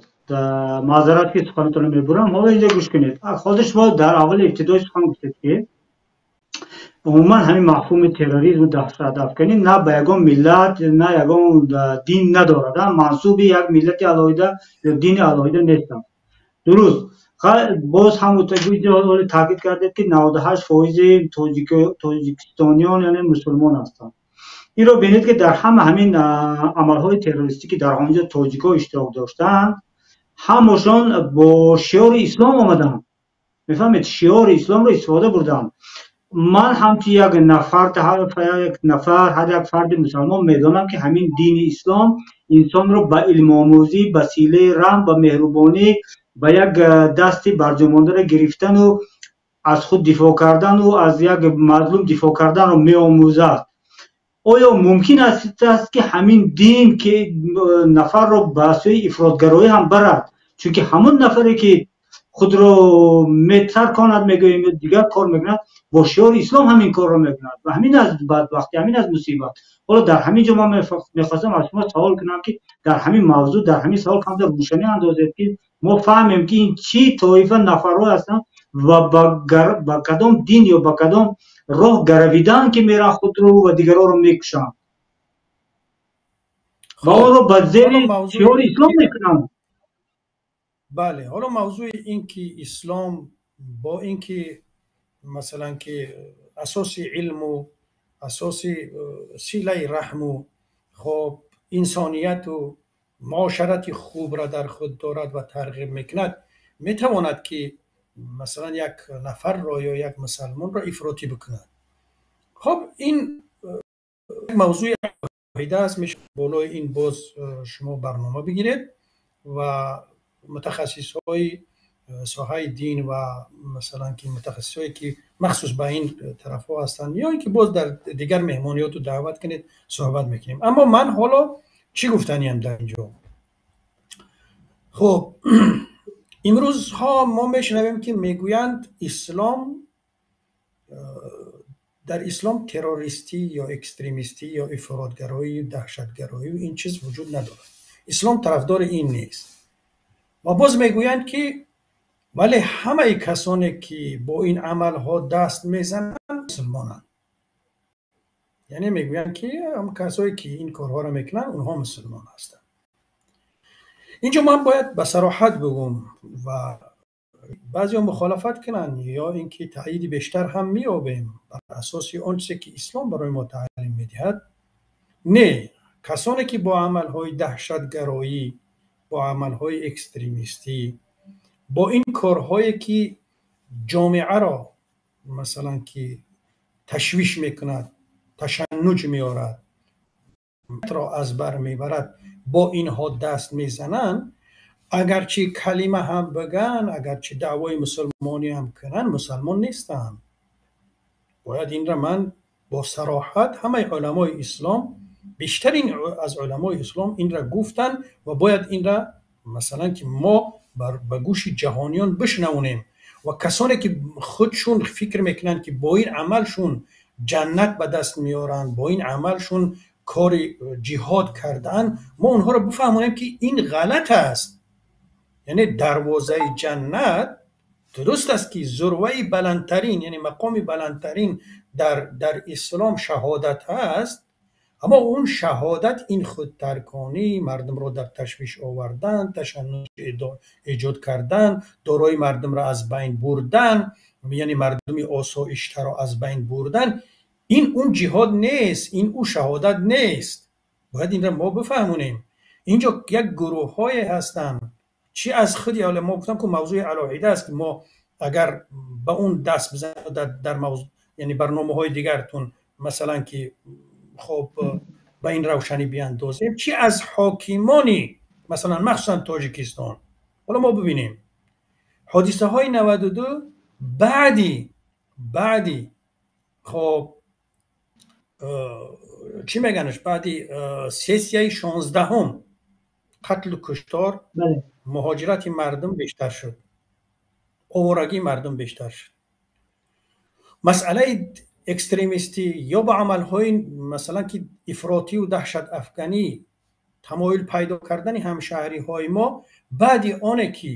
маъзарат ки суханатонро мебурам. Ҳоло инҷо гӯш кунед. Ҳозир шумо дар аввали ибтидои сухан гуфтед ки умуман ҳамин мафҳуми терроризму даҳшатафканӣ на ба ягон миллат, на ягон дин надорад, мансуби як миллати алоҳида ё дини алоҳида нестанд. Дуруст. Боз ҳам таъкид кардед ки 98% тоҷикистониён яъне мусулмон ҳастанд. Инро бинед ки дар ҳама ҳамин амалҳои террористӣ ки дар он ҷо тоҷикҳо иштирок доштаанд, ҳамашон бо шиори ислом омаданд. Мефаҳмед, шиори исломро истифода бурданд. Ман ҳамчун як нафар, ҳар як фарди мусалмон медонам ки ҳамин дини ислом инсонро ба илмомӯзӣ, ба силаи раҳм, ба меҳрубонӣ, ба як дасти барҷомондаро гирифтану аз худ дифоъ кардану аз як мазлум дифоъ карданро меомӯзад. Оё мумкин аст ки ҳамин дин ки нафарро ба сӯи ифротгароӣ ҳам барад? Чунки ҳамон нафаре ки худро метарконад, мегӯем, дигар кор мекунад, бо шиори ислом ҳамин корро мекунад ва ҳамин аз бадбахтӣ, ҳамин аз мусибат. Ҳоло дар ҳамин ҷо ман мехостам аз шумо савол кунам ки дар ҳамин мавзӯъ, дар ҳамин савол камтар рӯшанӣ андозед ки мо фаҳмем ки ин чӣ тоифа нафарҳо ҳастанд ва ба кадом дин ё ба кадом роҳ гаравидаанд ки мераванд худро ва дигарҳоро мекушанд ва онро ба зери шиори ислом мекунанд. Бале, ҳоло мавзӯи ин ки ислом бо ин ки масалан ки асоси илму асоси силаи раҳму хоб инсонияту муошарати хубро дар худ дорад ва тарғиб мекунад, метавонад ки масалан як нафарро ё як мусалмонро ифротӣ бикунад. Хоб, ин мавзӯи алоҳида аст, мешавад болои ин боз шумо барнома бигиред ва мутахассисҳои соҳаи дин ва масалан ки мутахассисҳое ки махсус ба ин тарафҳо ҳастанд ё ин ки боз дар дигар меҳмониёту даъват кунед, суҳбат мекунем. Аммо ман ҳоло чӣ гуфтаниям дар ин ҷо? Хуб, имрӯзҳо мо мешунавем ки мегӯянд ислом, дар ислом террористӣ ё экстремистӣ ё ифротгароӣ, даҳшатгароӣ ин чиз вуҷуд надорад, ислом тарафдори ин нест. Ва боз мегӯянд ки вале ҳамаи касоне ки бо ин амалҳо даст мезананд мусулмонанд. Яъне мегӯянд ки ҳам касое ки ин корҳоро мекунанд онҳо мусулмон ҳастанд. Инҷо ман бояд ба сароҳат бигӯм ва баъзеҳо мухолафат кунанд ё ин ки таъйиди бештар ҳам меёбем бар асоси он чизе ки ислом барои мо таълим медиҳад. Не, касоне ки бо амалҳои даҳшатгароӣ, бо амалҳои экстремистӣ, бо ин корҳое ки ҷомеаро масалан ки ташвиш мекунад, ташаннуҷ меорад, ро аз бар мебарад, бо инҳо даст мезананд, агарчи калима ҳам бигӯянд, агарчи даъвои мусулмонӣ ҳам кунанд, мусалмон нестанд. Бояд инро ман бо сароҳат, ҳамаи уламои ислом, бештарин аз уламои ислом инро гуфтанд ва бояд инро масалан ки мо ба гӯши ҷаҳониён бишнавонем ва касоне ки худшун фикр мекунанд ки бо ин амалшун ҷаннат ба даст меоранд, бо ин амалшун кори ҷиҳод кардаанд, мо онҳоро бифаҳмонем ки ин ғалат аст. Яъне дарвозаи ҷаннат дуруст аст ки зурваи баландтарин, яъне мақоми баландтарин дар ислом шаҳодат ҳаст, аммо он шаҳодат ин худтарконӣ, мардумро дар ташвиш овардан, ташаннуҷ эҷод кардан, дорои мардумро аз байн бурдан, яъне мардуми осоиштаро аз байн бурдан, ин он ҷиҳод нест, ин ӯ шаҳодат нест. Бояд инро мо бифаҳмонем. Инҷо як гурӯҳҳое ҳастанд, чӣ аз худи ҳоло мо гуфтам ки мавзӯи алоҳида аст, ки мо агар ба он даст бизанем дар мавзӯъ, яъне барномаҳои дигаратон масалан ки хоб ба ин равшанӣ биандозем, чӣ аз ҳокимони масалан махсусан Тоҷикистон. Ҳоло мо бибинем ҳодисаҳои 92 баъди хоб чӣ меганаш, баъди сессияи 16-ум қатлу куштор, муҳоҷирати мардум бештар шуд, оворагии мардум бештар шуд. Масъалаи экстремистӣ ё ба амалҳои масалан ки ифротию даҳшатафканӣ тамоюл пайдо кардани ҳамшаҳриҳои мо баъди оне ки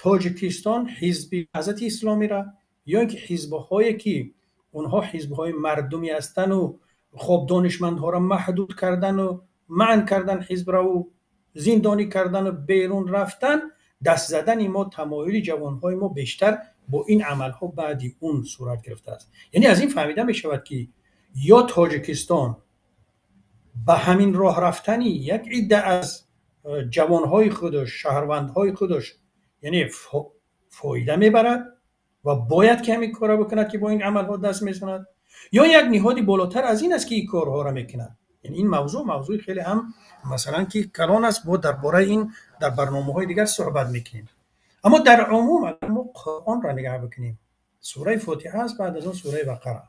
Тоҷикистон ҳизби Наҳзати Исломира ё ин ки ҳизбҳое ки онҳо ҳизбҳои мардумӣ ҳастану хоб донишмандҳоро маҳдуд кардану манъ кардан ҳизбраву зиндонӣ кардану берун рафтан, даст задани мо, тамоюли ҷавонҳои мо бештар бо ин амалҳо баъди он сурат гирифтааст. Яъне аз ин фаҳмида мешавад ки ё Тоҷикистон ба ҳамин роҳ рафтани як идда аз ҷавонҳои худаш, шаҳрвандҳои худаш, яъне фоида мебарад ва бояд ки ҳамин корро бикунад ки бо ин амалҳо даст мезанад, ё як ниҳоди болотар аз ин аст ки ин корҳоро мекунад. Яъне ин мавзӯъ мавзӯи хеле ҳам масалан ки калон аст, бо дар бораи ин дар барномаҳои дигар суҳбат мекунем. Аммо дар умум агар мо Қуръонро нигаҳ бикунем, сураи Фотиҳа аст, баъд аз он сураи Бақара.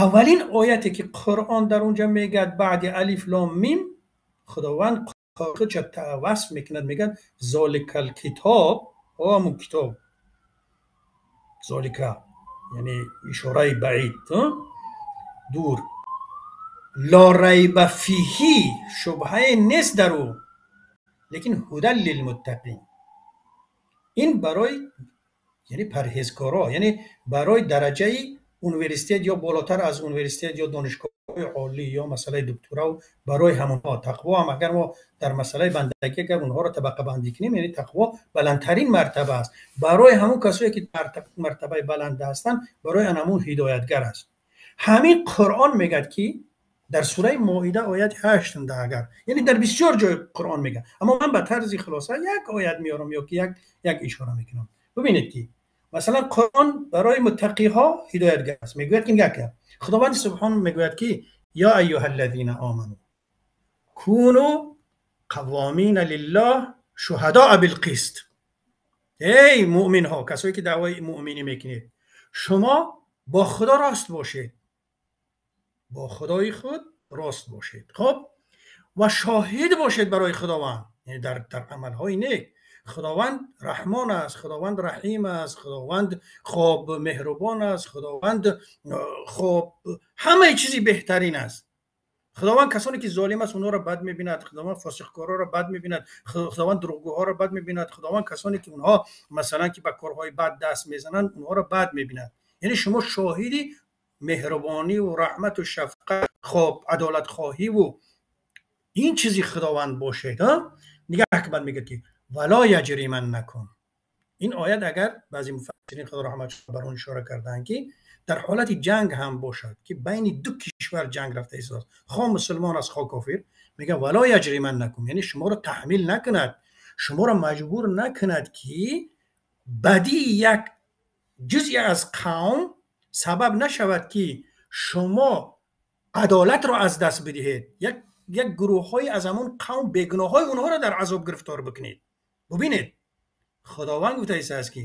Аввалин ояте ки Қуръон дар онҷа мегӯяд баъди алиф лом мим, Худованд худша васф мекунад, мегӯяд золикал китоб, ҳамун китоб, золика яъне ишораи баид, дур, ло райба фиҳи, шубҳае нест дар ӯ, лекин ҳудан лилмуттақин. Ин барои яъне парҳезкоро, яъне барои дараҷаи университет ё болотар аз университет ё донишгоҳҳои олӣ ё масъалаи докторау, барои ҳамонҳо тақво ҳам агар мо дар масъалаи бандагӣ агар онҳоро табақабандӣ кунем, яъне тақво баландтарин мартаба аст. Барои ҳамон касое ки мартабаи баланда ҳастанд, барои ҳамон ҳидоятгар аст. Ҳамин Қуръон мегӯяд ки дар сураи Моида ояти 8 агар, яъне дар бисёр ҷой Қуръон мегӯяд, аммо ман ба тарзи хулоса як оят меорам ё ки як ишора мекунам. Бибинед ки масалан Қуръон барои муттақиҳо ҳидоятгар аст. Мегӯяд ки нигоҳ кун, Худованди субҳон мегӯяд ки ё айюҳа аллазина оману куну қаввомина лиллаҳ шуҳадоа билқист. Эй муъминҳо, касое ки даъвои муъминӣ мекунед, шумо бо Худо рост бошед, бо Худои худ рост бошед, хоб, ва шоҳид бошед барои Худованд, яъне дар амалҳои нек. Худованд Раҳмон аст, Худованд Раҳим аст, Худованд хоб меҳрубон аст, Худованд хоб ҳамаи чизи беҳтарин аст. Худованд касоне ки золим аст онҳоро бад мебинад, Худованд фосиқкорҳоро бад мебинад, Худованд дурӯғгӯҳоро бад мебинад, Худованд касоне ки онҳо масалан ки ба корҳои бад даст мезананд онҳоро бад мебинад. Яъне шумо шоҳиди меҳрубониву раҳмату шафқат, хоб адолатхоҳиву ин чизи Худованд бошед. Нигаҳ ки бад мегӯяд ки вало яҷриманнакум. Ин оят агар баъзе муфассирин Худо раҳмат бар он ишора кардаанд ки дар ҳолати ҷанг ҳам бошад, ки байни ду кишвар ҷанг рафта истодааст, хо мусулмон аст хо кофир, мегӯяд вало яҷриманнакум, яъне шуморо таҳмил накунад, шуморо маҷбур накунад ки бадии як ҷузъе аз қавм сабаб нашавад ки шумо адолатро аз даст бидиҳед, як гурӯҳҳое аз ҳамон қавм бегуноҳҳои онҳоро дар азоб гирифтор бикунед. Бубинед, Худованд гуфтааст ки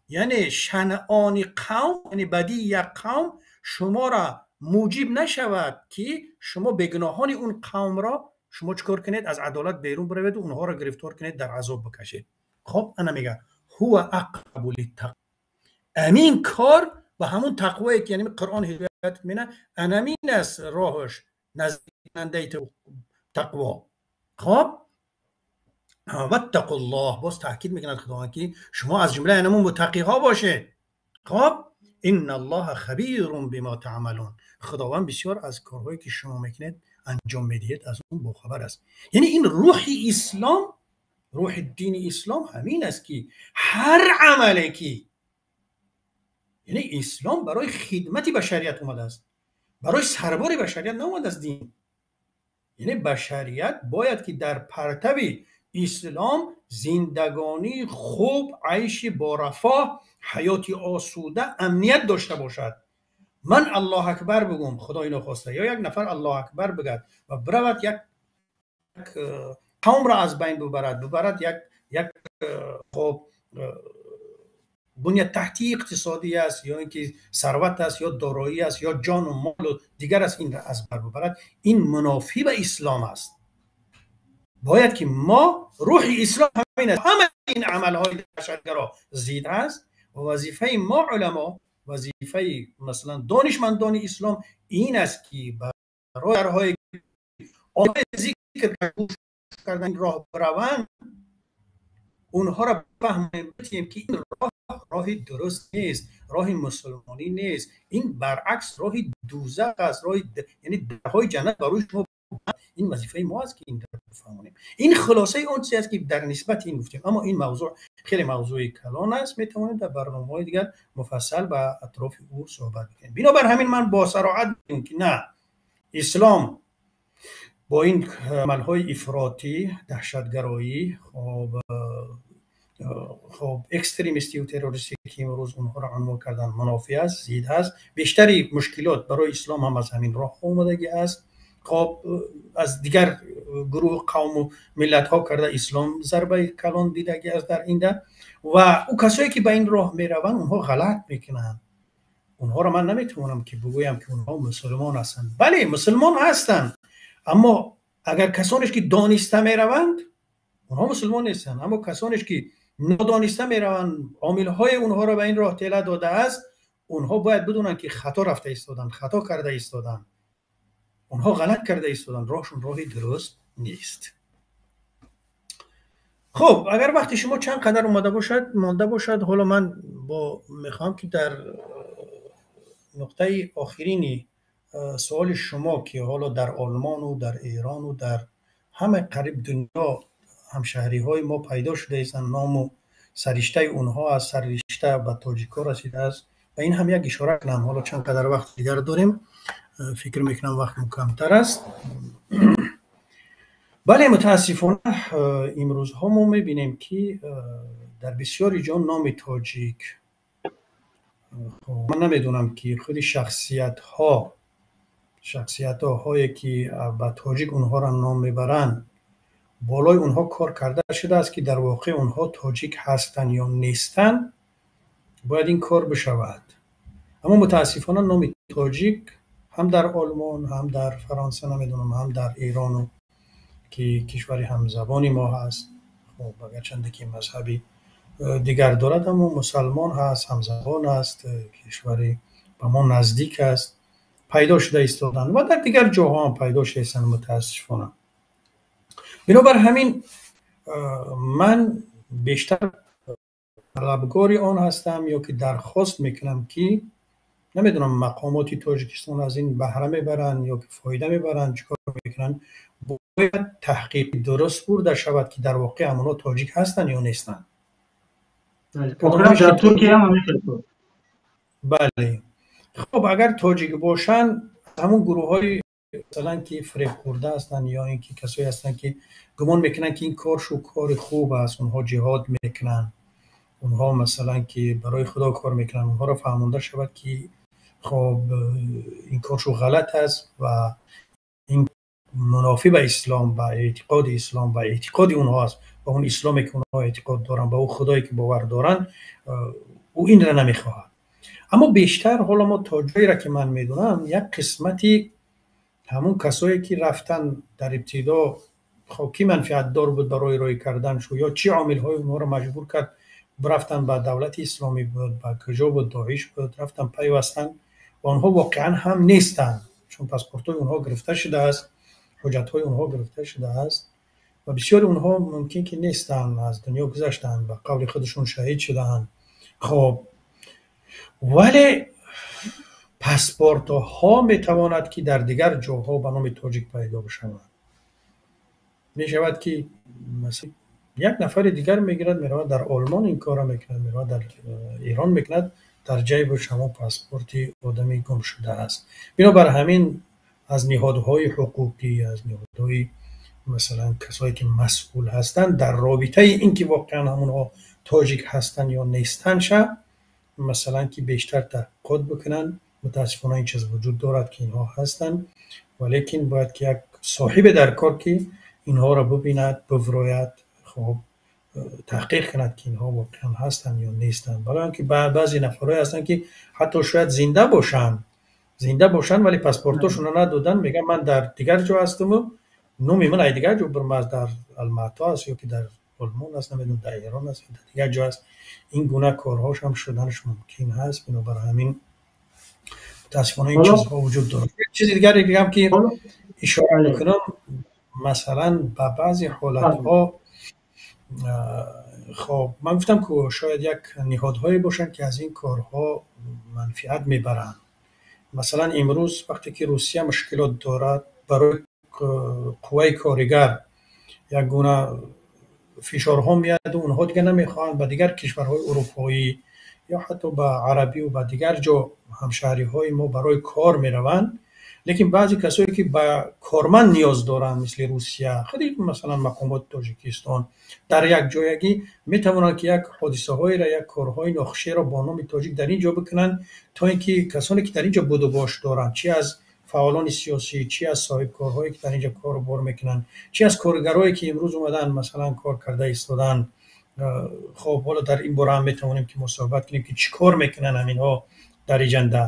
яъне шанаони қавм, яъне бадии як қавм шуморо муҷиб нашавад ки шумо бегуноҳони он қавмро шумо чӣ кор кунед, аз адолат берун бираведу онҳоро гирифтор кунед, дар азоб бикашед. Хоб, ана мегӯяд ҳува ақрабу литтақво. Амин кор ба ҳамон тақвое ки яъне Қуръон ҳидоят менамояд, анамин аст роҳаш наздиккунандаи тақво. Хоб, واتقوا الله، باز تاکید میکند خداوند که شما از جمله همون متقی ها باشید. خب ان الله خبیر بما تعملون، خداوند بسیار از کارهایی که شما میکنید انجام میدهید از اون باخبر است. یعنی این روح اسلام، روح دین اسلام همین است که هر عملی که، یعنی اسلام برای خدمت بشریت اومده است، برای سربار بشریت نامده است دین. یعنی بشریت باید که در پرتو اسلام زندگانی خوب، عیش با رفاه، حیات آسوده، امنیت داشته باشد. من الله اکبر بگم خدای نخواسته، یا یک نفر الله اکبر بگد و برود یک قوم را از بین ببرد یک خب بنیه تحتی اقتصادی است، یا اینکه ثروت است، یا دارایی است، یا جان و مال و دیگر است، این را از بر ببرد، این منافی به اسلام است. باید که ما روح اسلام همین است، همه این عملهای بشرگرا زید است و وظیفه ما علما، وظیفه مثلا دانشمندان اسلام این است که برای درهای ذکر کردن راه بروند، اونها را بفهمیم که این راه راه درست نیست، راه مسلمانی نیست، این برعکس راه دوزخ است، راه یعنی درهای جنت برای شما. این وظیفه ما است که این را بفهمیم. این خلاصه اون چیزی است که در نسبت این گفتیم. اما این موضوع خیلی موضوع کلان است، میتوانیم در برنامه‌های دیگر مفصل به اطراف او صحبت بکنیم. بنابر همین من با صراحت میگم که نه، اسلام با این عمل‌های افراطی، دهشتگرایی، خب اکستریمیستی و تروریستی که امروز اونها را عنوان کردن منافی است، زید است. بیشتری مشکلات برای اسلام هم از همین راه آمدگی است. خب از دیگر گروه قوم و ملت ها کرده اسلام ضربه کلان دیدگی است در این ده، و او کسایی که به این راه میروند اونها غلط میکنند. اونها را من نمیتونم که بگویم که اونها مسلمان هستند. بله مسلمان هستند، اما اگر کسانش که دانسته میروند اونها مسلمان نیستند، اما کسانش که نادانسته میروند، عامل های اونها را به این راه تله داده است، اونها باید بدونن که خطا رفته ایستادن، خطا کرده ایستادن، اونها غلط کرده ایستادن، راهشون راهی درست نیست. خب اگر وقتی شما چند قدر اومده باشد مانده باشد، حالا من با میخوام که در نقطه آخرینی سوال شما که حالا در آلمان و در ایران و در همه قریب دنیا همشهری های ما پیدا شده ایستند، نام و سرشته اونها از سررشته به تاجیکا رسیده است، و این هم یک اشاره کنم. حالا چند قدر وقت دیگر داریم، فکر میکنم وقت کمتر است. بله متاسفانه امروز ها ما میبینیم که در بسیاری جا نام تاجیک، من نمیدونم که خود شخصیت هایی که به تاجیک اونها را نام میبرند، بالای اونها کار کرده شده است که در واقع اونها تاجیک هستند یا نیستند، باید این کار بشود. اما متاسفانه نام تاجیک هم در آلمان، هم در فرانسه، نمیدونم، هم در ایران که کشور همزبانی ما هست، خب اگرچند که مذهبی دیگر دارد اما مسلمان هست، همزبان است، کشوری به ما نزدیک است، پیدا شده ایستادن و در دیگر جاها هم پیدا شده ایستادن متاسفانه. بنابر همین من بیشتر طلبگار آن هستم یا که درخواست میکنم که نمیدونم مقامات تاجیکستان از این بهره میبرن یا که فایده میبرن، چیکار میکنن، باید تحقیق درست برده شود که در واقع همونا تاجیک هستن یا نیستن. در ترکیه هم همین. بله خب اگر تاجیک باشن، همون گروه های مثلا که فریب خورده هستن یا اینکه کسایی هستن که گمان میکنن که این کارشو کار خوب است، اونها جهاد میکنن، اونها مثلا که برای خدا کار میکنن، اونها را فهمونده شود که خب این کارشو غلط است و این منافی به اسلام و اعتقاد اسلام و اعتقاد اونها است و اون اسلامی که اونها اعتقاد دارن و اون خدایی که باور دارن، او این را نمیخواهد. اما بیشتر حالا ما تا جایی را که من میدونم یک قسمتی همون کسایی که رفتن در ابتدا، خب کی منفعت دار بود برای رای کردن شو یا چی عامل های اونها را مجبور کرد رفتن به دولت اسلامی بود، به کجا بود، داعش بود، رفتن پیوستن و آنها واقعا هم نیستن، چون پاسپورت های اونها گرفته شده است، حجت های اونها گرفته شده است. ва бисёри онҳо мумкин ки нестанд, аз дунё гузаштанд, ба қавли худашон шаҳид шудаанд. Хоб, вале паспортҳо метавонад ки дар дигар ҷоҳо ба номи тоҷик пайдо бишаванд. Мешавад ки масалан як нафари дигар мегирад, меравад дар Олмон ин корро мекунад, меравад дар Эрон мекунад, дар ҷайбаш ҳамон паспорти одами гумшуда аст. Бинобар ҳамин аз ниҳодҳои ҳуқуқӣ, аз ниҳодҳои масалан касое ки масъул ҳастанд дар робитаи ин ки воқеан ҳамонҳо тоҷик ҳастанд ё нестанд ша, масалан ки бештар таҳқиқот бикунанд. Мутаассифона ин чиз вуҷуд дорад ки инҳо ҳастанд, валекин бояд ки як соҳибе дар кор ки инҳоро бибинад, биврояд, хоб таҳқиқ кунад ки инҳо воқеан ҳастанд ё нестанд. Барои он ки баъзе нафарҳое ҳастанд ки ҳатто шояд зинда бошанд, зинда бошанд, вале паспортошонро надоданд, мегӯянд ман дар дигар ҷо ҳастаму номи ман ай дигар ҷо бурмааст, дар Алмато аст ё ки дар Олмон аст, намедонам дар Эрон аст ё дар дигар ҷо аст. Ин гуна корҳош ҳам шуданаш мумкин ҳаст. Бинобар ҳамин мутаассифона ин чизҳо вуҷуд дорад. Як чизи дигаре дигам ки ишора мекунам, масалан ба баъзе ҳолатҳо, хоб ман гуфтам ки шояд як ниҳодҳое бошанд ки аз ин корҳо манфиат мебаранд. Масалан имрӯз вақте ки Русия мушкилот дорад барои қувваи коригар, як гуна фишорҳо меяду онҳо дигар намехоҳанд ба дигар кишварҳои урупоӣ ё ҳатто ба арабию ба дигар ҷо ҳамшаҳриҳои мо барои кор мераванд. Лекин баъзе касое ки ба корманд ниёз доранд, мисли Русия, худи масалан мақомоти Тоҷикистон дар як ҷоягӣ метавонанд ки як ҳодисаҳоеро, як корҳои нохушиеро бо номи тоҷик дар ин ҷо бикунанд, то ин ки касоне ки дар ин ҷо будубош доранд, чи аз фаъолони сиёсӣ, чи аз соҳибкорҳое ки дар ин ҷо кору бор мекунанд, чи аз коргарое ки имрӯз омаданд масалан кор карда истоданд. Хоб ҳоло дар ин бора ҳам метавонем ки мо суҳбат кунем ки чӣ кор мекунанд ҳаминҳо дар иҷанда.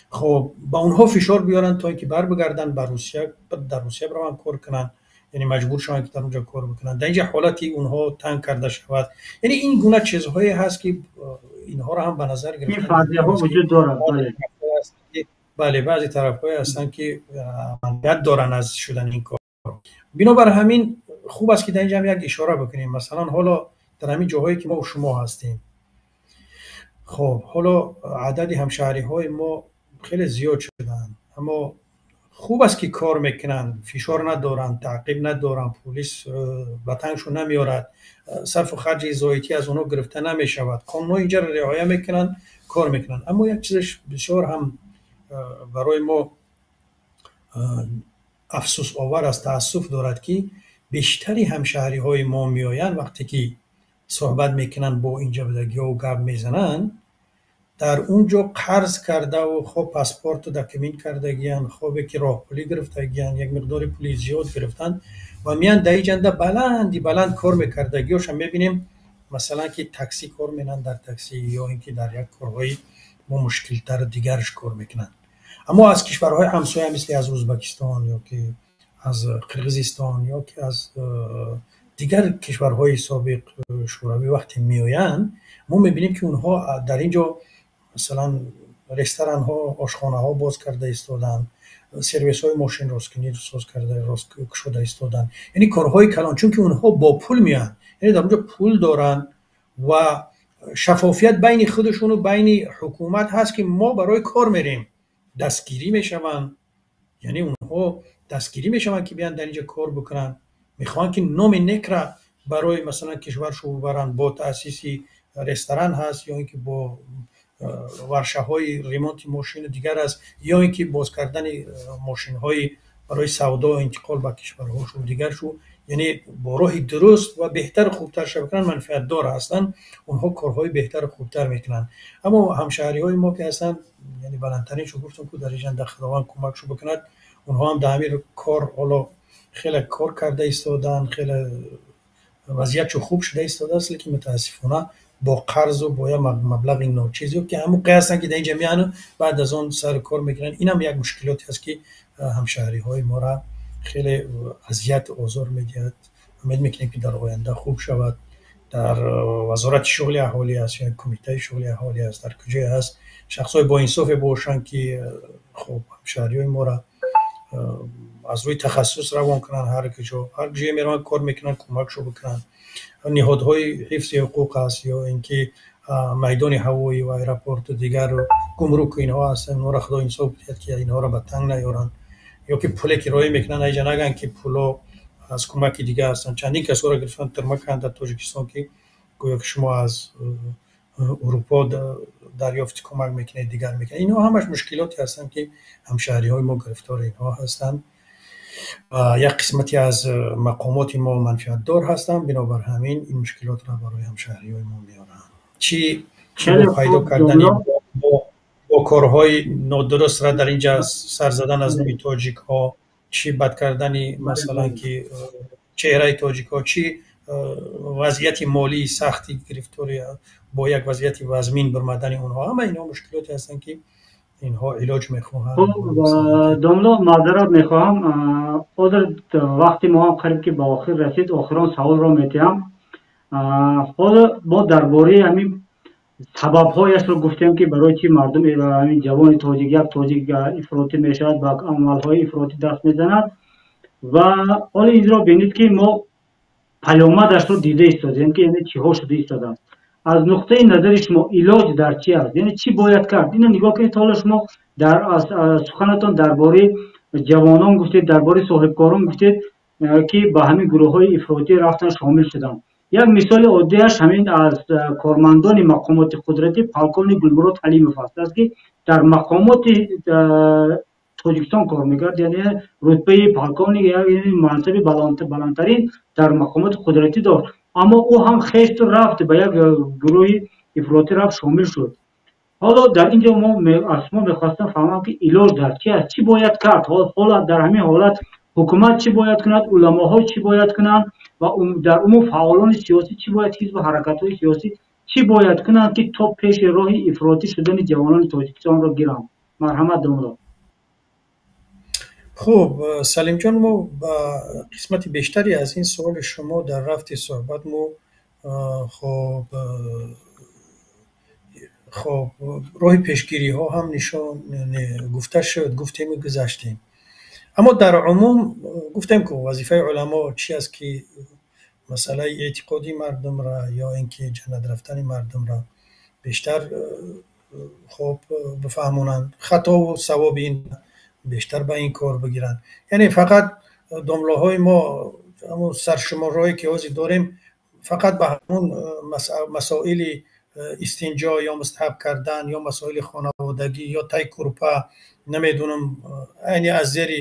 Хоб ба онҳо фишор биёранд то ин ки барбигарданд ба Русия, дар Русия бираванд кор кунанд, яъне маҷбур шаванд ки дар онҷо кор бикунанд, дар инҷа ҳолати онҳо танг карда шавад. Яъне ин гуна чизҳое ҳаст ки инҳоро ҳам ба назар гирифта. Ин фарзияҳо вуҷуд дорад. Бале, баъзе тарафҳое ҳастанд ки манфиат доранд аз шудани ин кор. Бинобар ҳамин хуб аст ки дар инҷа ҳам як ишора бикунем. Масалан ҳоло дар ҳамин ҷоҳое ки мо шумо ҳастем, хоб ҳоло адади ҳамшаҳриҳои мо хеле зиёд шуданд, аммо хуб аст ки кор мекунанд, фишор надоранд, таъқиб надоранд, полис ба тангшон намеорад, сарфу харҷи зоитӣ аз онҳо гирифта намешавад, қонунҳои инҷаро риоя мекунанд, кор мекунанд. Аммо як чизаш бисёр ҳам барои мо афсӯсовар аст, таассуф дорад ки бештари ҳамшаҳриҳои мо меоянд, вақте ки суҳбат мекунанд бо инҷа будагиҳо гап мезананд, дар он ҷо қарз кардаву хоб паспорту документ кардагиянд, хобе ки роҳпулӣ гирифтагиянд, як миқдори пули зиёд гирифтанд ва меянд дар иҷанда баланди баланд кор мекардагиҳоша мебинем, масалан ки такси кор менанд дар такси ё ин ки дар як корҳои бо мушкилтару дигараш кор мекунанд. Аммо аз кишварҳои ҳамсоя мисли аз Ӯзбекистон ё ки аз Қирғизистон ё ки аз дигар кишварҳои собиқ шӯравӣ вақте меоянд, мо мебинем ки онҳо дар ин ҷо масалан ресторанҳо, ошхонаҳо боз карда истоданд, сервисҳои мошинросткунӣ соз карда кушода истоданд, яъне корҳои калон, чунки онҳо бо пул меоянд, яъне дар он ҷо пул доранд ва шаффофият байни худашону байни ҳукумат ҳаст ки мо барои кор мерем, дастгирӣ мешаванд, яъне онҳо дастгирӣ мешаванд ки биёянд дар ин ҷо кор бикунанд, мехоҳанд ки номи некра барои масалан кишваршо бибаранд бо таъсиси ресторан ҳаст ё ин ки бо варшаҳои ремонти мошину дигар аст ё ин ки боз кардани мошинҳои барои савдо интиқол ба кишварҳошу дигаршу, яъне бо роҳи дуруст ва беҳтару хубтар шава кунанд, манфиатдор ҳастанд, онҳо корҳои беҳтару хубтар мекунанд. Аммо ҳамшаҳриҳои мо ки ҳастанд, яъне баландтариншо гуфтам ку дар иҷанда Худованд кӯмакшо бикунад, онҳо ҳам дар ҳамин кор ҳоло хеле кор карда истоданд, хеле вазъиятшо хуб шуда истодааст, лекин мутаассифона бо қарзу бо як маблағи ночиз ё ки ҳамон ҳастанд ки дар инҷа меяну баъд аз он сару кор мекунанд. Инам як мушкилоте аст ки ҳамшаҳриҳои моро хеле азият озор медиҳад. Умед мекунем ки дар оянда хуб шавад. Дар вазорати шуғли аҳолӣ аст ё кумитаи шуғли аҳолӣ аст, дар куҷое ҳаст шахсҳои боинсофе бошанд ки хуб ҳамшаҳриҳои моро Аз рӯи тахассус равон кунанд, ҳар куҷо, ҳар ҷое мераванд, кор мекунанд, кӯмакшо бикунанд. Ниҳодҳои ҳифзи ҳуқуқ аст ё ин ки майдони ҳавоӣ ва аэропорту дигар гумруку инҳо ҳастанд, инҳоро Худо инсоф диҳад, ки инҳоро ба танг наёранд, ё ки пуле ки роҳӣ мекунанд, айҷа нагӯянд, ки пуло аз кӯмаки дигар ҳастанд. Чандин касоро гирифтанд, тирма карданд дар Тоҷикистон, ки гӯё ки шумо аз Урупо дарёфти кӯмак мекунед, дигар мекунед. Инҳо ҳамаш мушкилоте ҳастанд, ки ҳамшаҳриҳои мо гирифтори инҳо ҳастанд ва як қисмате аз мақомоти мо манфиатдор ҳастанд. Бинобар ҳамин ин мушкилотро барои ҳамшаҳриҳои мо меоранд. Чӣ бо пайдо кардани бо корҳои нодурустра дар инҷа сар задан аз номи тоҷикҳо, чӣ бад кардани, масалан, ки чеҳраи тоҷикҳо, чӣ вазъияти молии сахти гирифтори бо як вазъияти вазмин бирмадани онҳо, ҳама инҳо мушкилоте ҳастанд, ки инҳо илоҷ мехоҳанд. Домло, маъзарат мехоҳам, ҳозир вақти мо ҳам қариб ки ба охир расид. Охирон саволро метиҳам. Ҳоло мо дар бораи ҳамин сабабҳояшро гуфтем, ки барои чӣ мардум, ҳамин ҷавони тоҷик, як тоҷик ифротӣ мешавад, ба амалҳои ифротӣ даст мезанад. Ва ҳоло инро бинед, ки мо паёмадашро дида истодем, ки яъне чиҳо шуда истодааст. Аз нуқтаи назари шумо илоҷ дар чи аст, яъне чӣ бояд кард? Ино нигоҳ кунед, ҳоло шумо дар суханатон дар бораи ҷавонон гуфтед, дар бораи соҳибкорон гуфтед, ки ба ҳамин гурӯҳҳои ифротӣ рафтан, шомил шуданд. Як мисоли оддиаш ҳамин аз кормандони мақомоти қудратӣ полковник Гулмурод Ҳалимов аст, ки дар мақомоти Тоҷикистон кор мекард, яъне рутбаи полковник, яъне мансаби баландтарин дар мақомоти қудратӣ дошт, аммо ӯ ҳам хесту рафт, ба як гурӯҳи ифротӣ рафт, шомил шуд. Ҳоло дар ин ҷо мо аз шумо мехостам фаҳмам, ки илоҷ дар чи аст, чӣ бояд кард? Ҳоло дар ҳамин ҳолат ҳукумат чӣ бояд кунад, уламоҳо чӣ бояд кунанд ва дар умум фаъолони сиёсӣ чӣ бояд, ҳизбу ҳаракатҳои сиёсӣ чӣ бояд кунанд, ки то пеши роҳи ифротӣ шудани ҷавонони Тоҷикистонро гиранд? Марҳамат, домло. Хуб, Салимҷон, мо ба қисмати бештаре аз ин суоли шумо дар рафти суҳбат мо хоб роҳи пешгириҳо ҳам нишон гуфта шуд, гуфтему гузаштем. Аммо дар умум гуфтем, ку вазифаи уламо чи аст, ки масъалаи эътиқодии мардумра ё ин ки ҷаннат рафтани мардумра бештар хоб бифаҳмонанд, хатову савоби ин бештар ба ин кор бигиранд. Яъне фақат домлоҳои мо, ҳамун саршуморҳое ки ҳозир дорем, фақат ба ҳамун масоили истинҷо ё мустаҳаб кардан ё масоили хонаводагӣ ё тай курпа, намедонам, яъне аз зери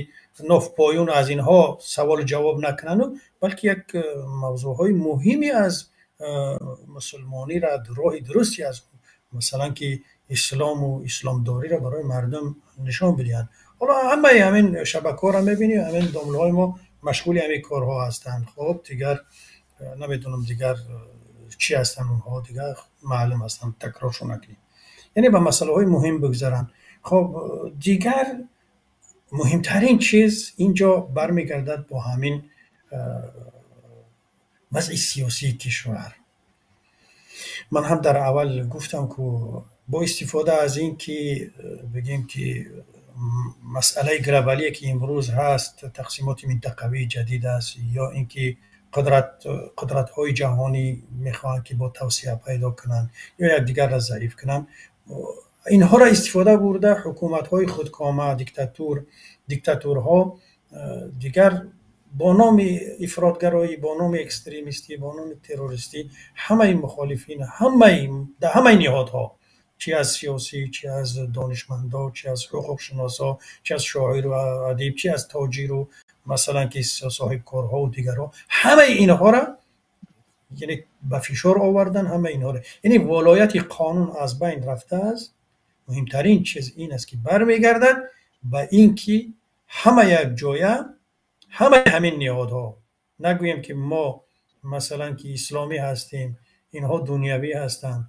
ноф поюн аз инҳо саволу ҷавоб накунану, балки як мавзӯъҳои муҳиме аз мусулмониро, роҳи дурусти аз, масалан, ки ислому исломдориро барои мардум нишон бидиҳанд. Ҳоло ҳамаи ҳамин шабакаҳоро мебинӣ, ҳамин домлаҳои мо машғули ҳамин корҳо ҳастанд. Хоб, дигар намедонам, дигар чӣ ҳастанд онҳо, дигар маълум ҳастанд, такроршон накунем. Яъне ба масъалаҳои муҳим бигзаранд. Хоб, дигар муҳимтарин чиз инҷо бармегардад бо ҳамин вазъи сиёсии кишвар. Ман ҳам дар аввал гуфтам, ку бо истифода аз ин ки бигем, ки масъалаи глобалие ки имрӯз ҳаст, тақсимоти минтақавии ҷадид аст, ё ин ки қудратҳои ҷаҳонӣ мехоҳанд, ки бо тавсеа пайдо кунанд ё якдигарро заиф кунанд, инҳоро истифода бурда ҳукуматҳои худкома, диктатурҳо дигар бо номи ифротгароӣ, бо номи экстремистӣ, бо номи террористӣ ҳамаи мухолифин, ҳамаи дар ҳамаи ниҳодҳо, чӣ аз сиёсӣ, чӣ аз донишмандо, чӣ аз ҳуқуқшиносо, чӣ аз шоиру адиб, чӣ аз тоҷиру, масалан, ки соҳибкорҳову дигарҳо, ҳамаи инҳоро яъне ба фишор овардан, ҳамаи инҳоро, яъне волояти қонун аз байн рафтааст. Муҳимтарин чиз ин аст, ки бармегардад ба ин ки ҳама якҷоя, ҳамаи ҳамин ниҳодҳо, нагӯем, ки мо, масалан, ки исломӣ ҳастем, инҳо дунявӣ ҳастанд,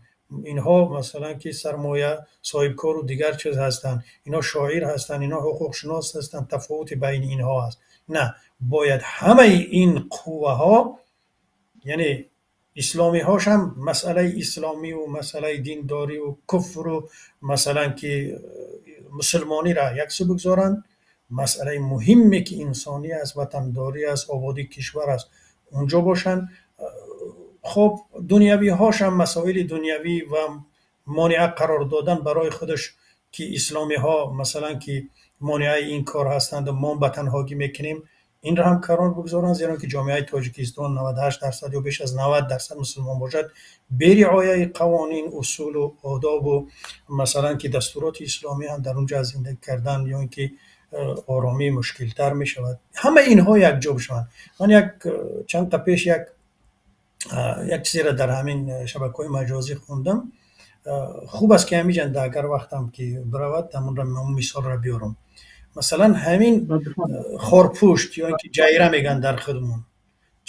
инҳо, масалан, ки сармоя соҳибкору дигар чиз ҳастанд, инҳо шоир ҳастанд, инҳо ҳуқуқшинос ҳастанд, тафовути байни инҳо ҳаст. На, бояд ҳамаи ин қувваҳо, яъне исломиҳошам масъалаи исломиву масъалаи диндориву куфру, масалан, ки мусулмониро яксӯ бигзоранд. масъалаи муҳиме ки инсонӣ аст, ватандорӣ аст, ободии кишвар аст, унҷо бошанд. Хоб, дунявиҳошам, масоили дунявӣ ва монеа қарор додан барои худаш, ки исломиҳо масалан ки монеаи ин кор ҳастанд, мо ба танҳогӣ мекунем, инро ҳам қарор бигузоранд, зеро ки ҷомеаи Тоҷикистон 98% ё беш аз 90% мусулмон бошад, бе риояи қавонин, усулу одобу масалан ки дастуроти исломӣ ҳам дар онҷо зиндагӣ кардан ё ин ки оромӣ мушкилтар мешавад. Ҳамаи инҳо якҷо бишаванд. Ман як чанд та пеш як чизеро дар ҳамин шабакаҳои маҷозӣ хондам. Хуб аст, ки ҳамиҷанда агар вақтам ки биравад, ҳамонро мисолро биёрам. Масалан, ҳамин хорпушт ё ин ки ҷайра мегӯянд дар худмон,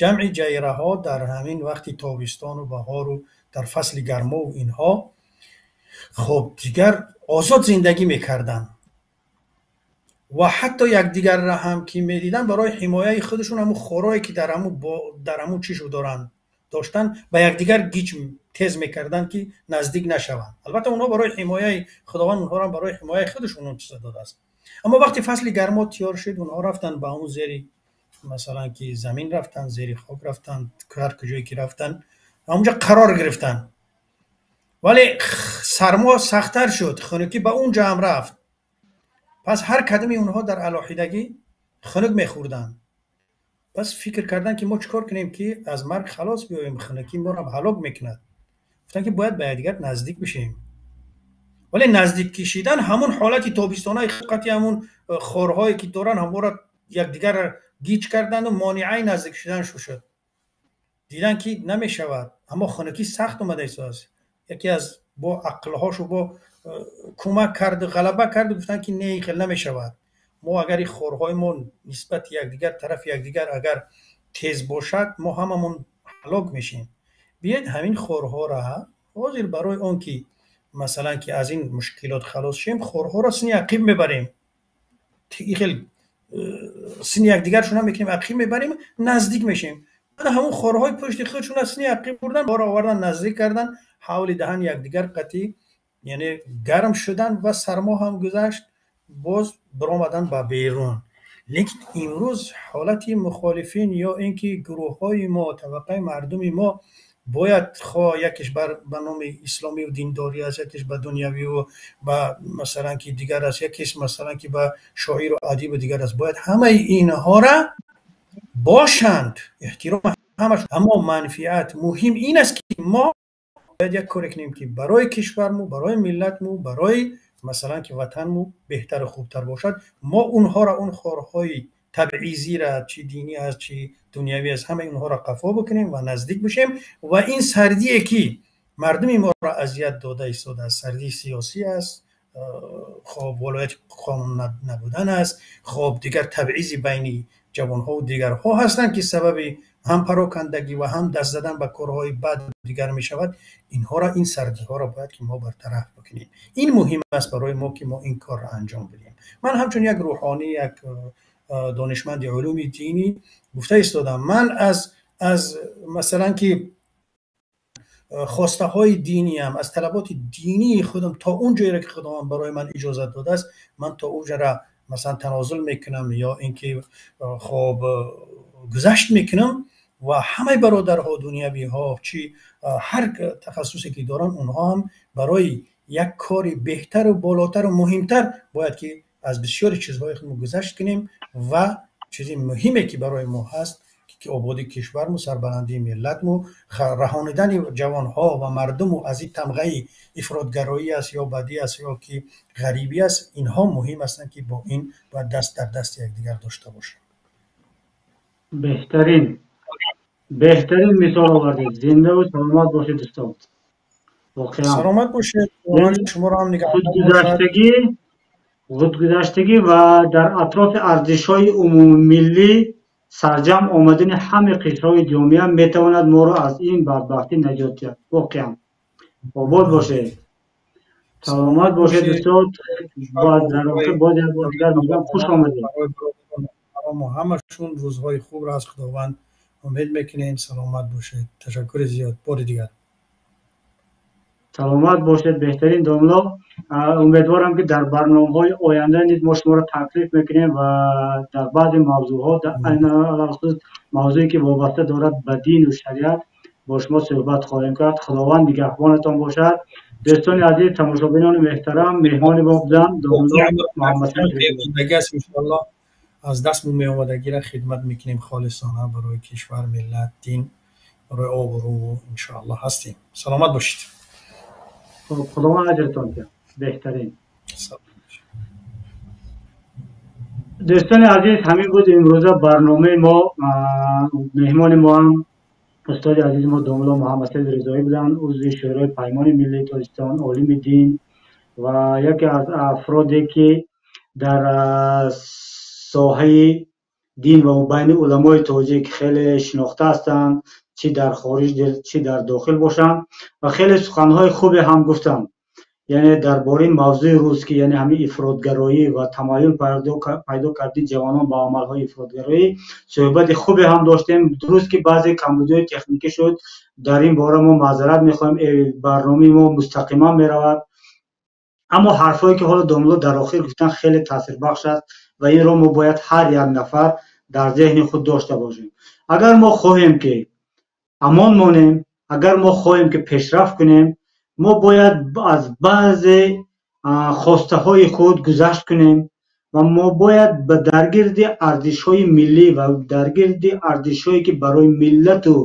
ҷамъи ҷайраҳо дар ҳамин вақти тобистону баҳору дар фасли гармову инҳо, хоб, дигар озод зиндагӣ мекарданд ва ҳатто якдигарра ҳам ки медиданд, барои ҳимояи худашон ҳамун хорое ки дар ҳамун чишу доранд доштанд, ба якдигар гиҷ тез мекарданд, ки наздик нашаванд. Албатта, онҳо барои ҳимояи Худованд онҳоро барои ҳимояи худашон он чиза додааст. Аммо вақте фасли гармо тиёр шуд, онҳо рафтанд ба он зери, масалан ки, замин рафтанд, зери хок рафтанд, ҳар куҷое ки рафтанд, ҳамонҷо қарор гирифтанд. Вале сармо сахттар шуд, хунукӣ ба он ҷо ҳам рафт. Пас ҳар кадоми онҳо дар алоҳидагӣ хунук мехӯрданд. Пас фикр карданд, ки мо чӣ кор кунем, ки аз марг халос биёем, хунукӣ моро ҳалок мекунад. Гуфтанд, ки бояд ба якдигар наздик бишем. Вале наздик кишидан ҳамон ҳолати тобистонаи қати ҳамон хорҳое ки доранд, ҳамонро якдигарро гиҷ карданду монеаи наздик шудан шуд. Диданд, ки намешавад, аммо хунукӣ сахт омада истодааст. Яке аз бо ақлҳошу бо кӯмак карду ғалаба карду гуфтанд, ки не, хел намешавад. Мо агар ин хорҳои мо нисбати якдигар, тарафи якдигар агар тез бошад, мо ҳамамон ҳалок мешем. Биёед, ҳамин хорҳоро ҳозир барои он ки, масалан ки, аз ин мушкилот халос шем, хорҳоро сини ақиб мебарем, хел сини якдигаршона мекунем, ақиб мебарем, наздик мешем. Баъд ҳамон хорҳои пушти худшона сини ақиб бурдан, бора овардан, наздик кардан, ҳавли даҳан якдигар қатӣ, яъне гарм шудан ва сармо ҳам гузашт, боз биромадан ба берун. Лекин имрӯз ҳолати мухолифин ё ин ки гурӯҳҳои мо, табақаи мардуми мо бояд, хоҳ якеш ба номи исломию диндорӣ аст, якеш ба дунявию ба, масалан ки, дигар аст, якеш, масалан ки, ба шоиру адибу дигар аст, бояд ҳамаи инҳора бошанд, эҳтиром ҳамаш. Аммо манфиат муҳим ин аст, ки мо бояд як коре кунем, ки барои кишварму, барои миллатму, барои, масалан ки, ватанму беҳтару хубтар бошад. Мо онҳоро, он хорҳои табъизира, чӣ динӣ аст, чӣ дунявӣ аст, ҳамаи онҳоро қафо бикунем ва наздик бишем. Ва ин сардие ки мардуми моро азият дода истодааст, сардии сиёсӣ аст, хоб, волояти қонун набудан аст, хоб, дигар табъизи байни ҷавонҳову дигарҳо ҳастанд, ки сабаби ҳам парокандагӣ ва ҳам даст задан ба корҳои бад дигар мешавад. Инҳоро, ин сардиҳоро бояд ки мо бартараф бикунем. Ин муҳим аст барои мо, ки мо ин корро анҷом бидиҳем. Ман ҳамчун як рӯҳонӣ, як донишманди улуми динӣ гуфта истодам: ман аз, масалан ки, хостаҳои диниям, аз талаботи динии худам то он ҷоеро ки Худованд барои ман иҷозат додааст, ман то он ҷора, масалан, танозул мекунам ё ин ки, хоб, гузашт мекунам. Ва ҳамаи бародарҳо, дунявиҳо, чӣ ҳар тахассусе ки доранд, онҳо ҳам барои як кори беҳтару болотару муҳимтар бояд ки аз бисёри чизҳои худмо гузашт кунем. Ва чизи муҳиме ки барои мо ҳаст, ки ободии кишварму, сарбаландии миллатму, раҳонидани ҷавонҳо ва мардуму аз ин тамғаи ифротгароӣ аст ё бадӣ аст ё ки ғарибӣ аст, инҳо муҳим ҳастанд, ки бо ин бояд даст дар дасти якдигар дошта бошем. Беҳтарин, беҳтарин мисол овардед. Зиндаву саломат бошед, устод, воқеан. Саломат бошед, шуморо ҳам. Худгузаштагӣ, худгузаштагӣ ва дар атрофи арзишҳои умумимиллӣ сарҷамъ омадани ҳамаи қишрҳои ҷомеа метавонад моро аз ин бадбахтӣ наҷот диҳад. Воқеан, обод бошед, саломат бошед, устод. Дар охир боз як бор дигар мегӯям, хуш омадед. Ҳамашон рӯзҳои хубро аз Худованд умед мекунем. Саломат бошед, ташаккури зиёд бори дигар. Саломат бошед, беҳтарин домло. Умедворам, ки дар барномаҳои оянда низ мо шуморо таклиф мекунем ва дар баъзе мавзӯъҳо, алалхусус мавзӯе ки вобаста дорад ба дину шариат, бо шумо суҳбат хоҳем кард. Худованд нигаҳбонатон бошад. Дӯстони азиз, тамошобинони меҳтарам, меҳмони мо буданд домло Муҳаммад. Иншоаллоҳ, аз дастмон меомадагиро хидмат мекунем холисона барои кишвар, миллат, дин, барои обрӯ, иншоаллоҳ, ҳастем. Саломат бошед. Худованд аҷртон диҳад, беҳтарин. Дӯстони азиз, ҳамин буд имрӯза барномаи мо. Меҳмони мо ҳам устоди азизи мо домулло Муҳаммадсаид Ризоӣ буданд, узви Шӯрои Паймони Миллии Тоҷикистон, олими дин ва яке аз афроде, ки дар соҳаи дин ва байни уламои тоҷик хеле шинохта ҳастанд, чӣ дар хориҷ, чӣ дар дохил бошанд, ва хеле суханҳои хубе ҳам гуфтанд, яъне дар бораи мавзӯи рӯз, ки яъне ҳамин ифротгароӣ ва тамаюл пайдо кардани ҷавонон ба амалҳои ифротгароӣ суҳбати хубе ҳам доштем. Дуруст, ки баъзе камбудиҳои техникӣ шуд, дар ин бора мо маъзарат мехоҳем. Барномаи мо мустақиман меравад, аммо ҳарфҳое, ки ҳоло домулло дар охир гуфтан, хеле таъсирбахш аст ва инро мо бояд ҳар як нафар дар зеҳни худ дошта бошем. Агар мо хоҳем, ки амон монем, агар мо хоҳем, ки пешрафт кунем, мо бояд аз баъзе хостаҳои худ гузашт кунем ва мо бояд ба дар гирди арзишҳои миллӣ ва дар гирди арзишҳое, ки барои миллату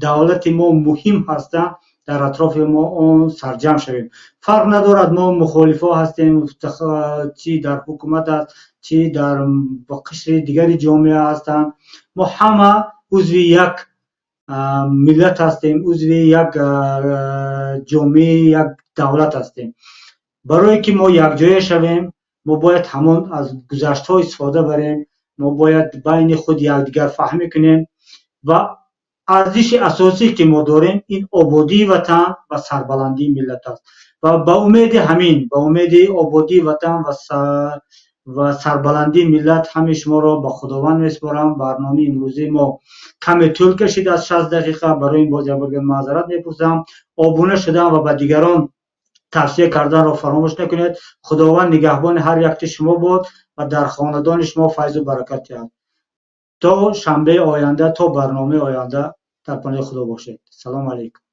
давлати мо муҳим ҳастанд, дар атрофи мо он сарҷамъ шавем. Фарқ надорад, мо мухолифо ҳастем, чӣ дар ҳукумат аст, чӣ дар қишри дигари ҷомеа ҳастанд, мо ҳама узви як миллат ҳастем, узви як ҷомеаи як давлат ҳастем. Барое ки мо якҷоя шавем, мо бояд ҳамон аз гузаштҳо истифода барем, мо бояд байни худ якдигарфаҳмӣ кунем ва арзиши асосие, ки мо дорем, ин ободии ватан ва сарбаландии миллат аст. Ва ба умеди ҳамин, ба умеди ободии ватан ва сарбаландии миллат, ҳамаи шуморо ба Худованд месупорам. Барномаи имрӯзии мо каме тӯл кашид аз 60 дақиқа, барои ин боз як бор маъзарат мепурсам. Обуна шудан ва ба дигарон тавсия карданро фаромӯш накунед. Худованд нигаҳбони ҳар якти шумо бод ва дар хонадони шумо файзу баракат диҳад. То шанбеи оянда, то барномаи оянда дар паноҳи Худо бошед. Салому алайкум.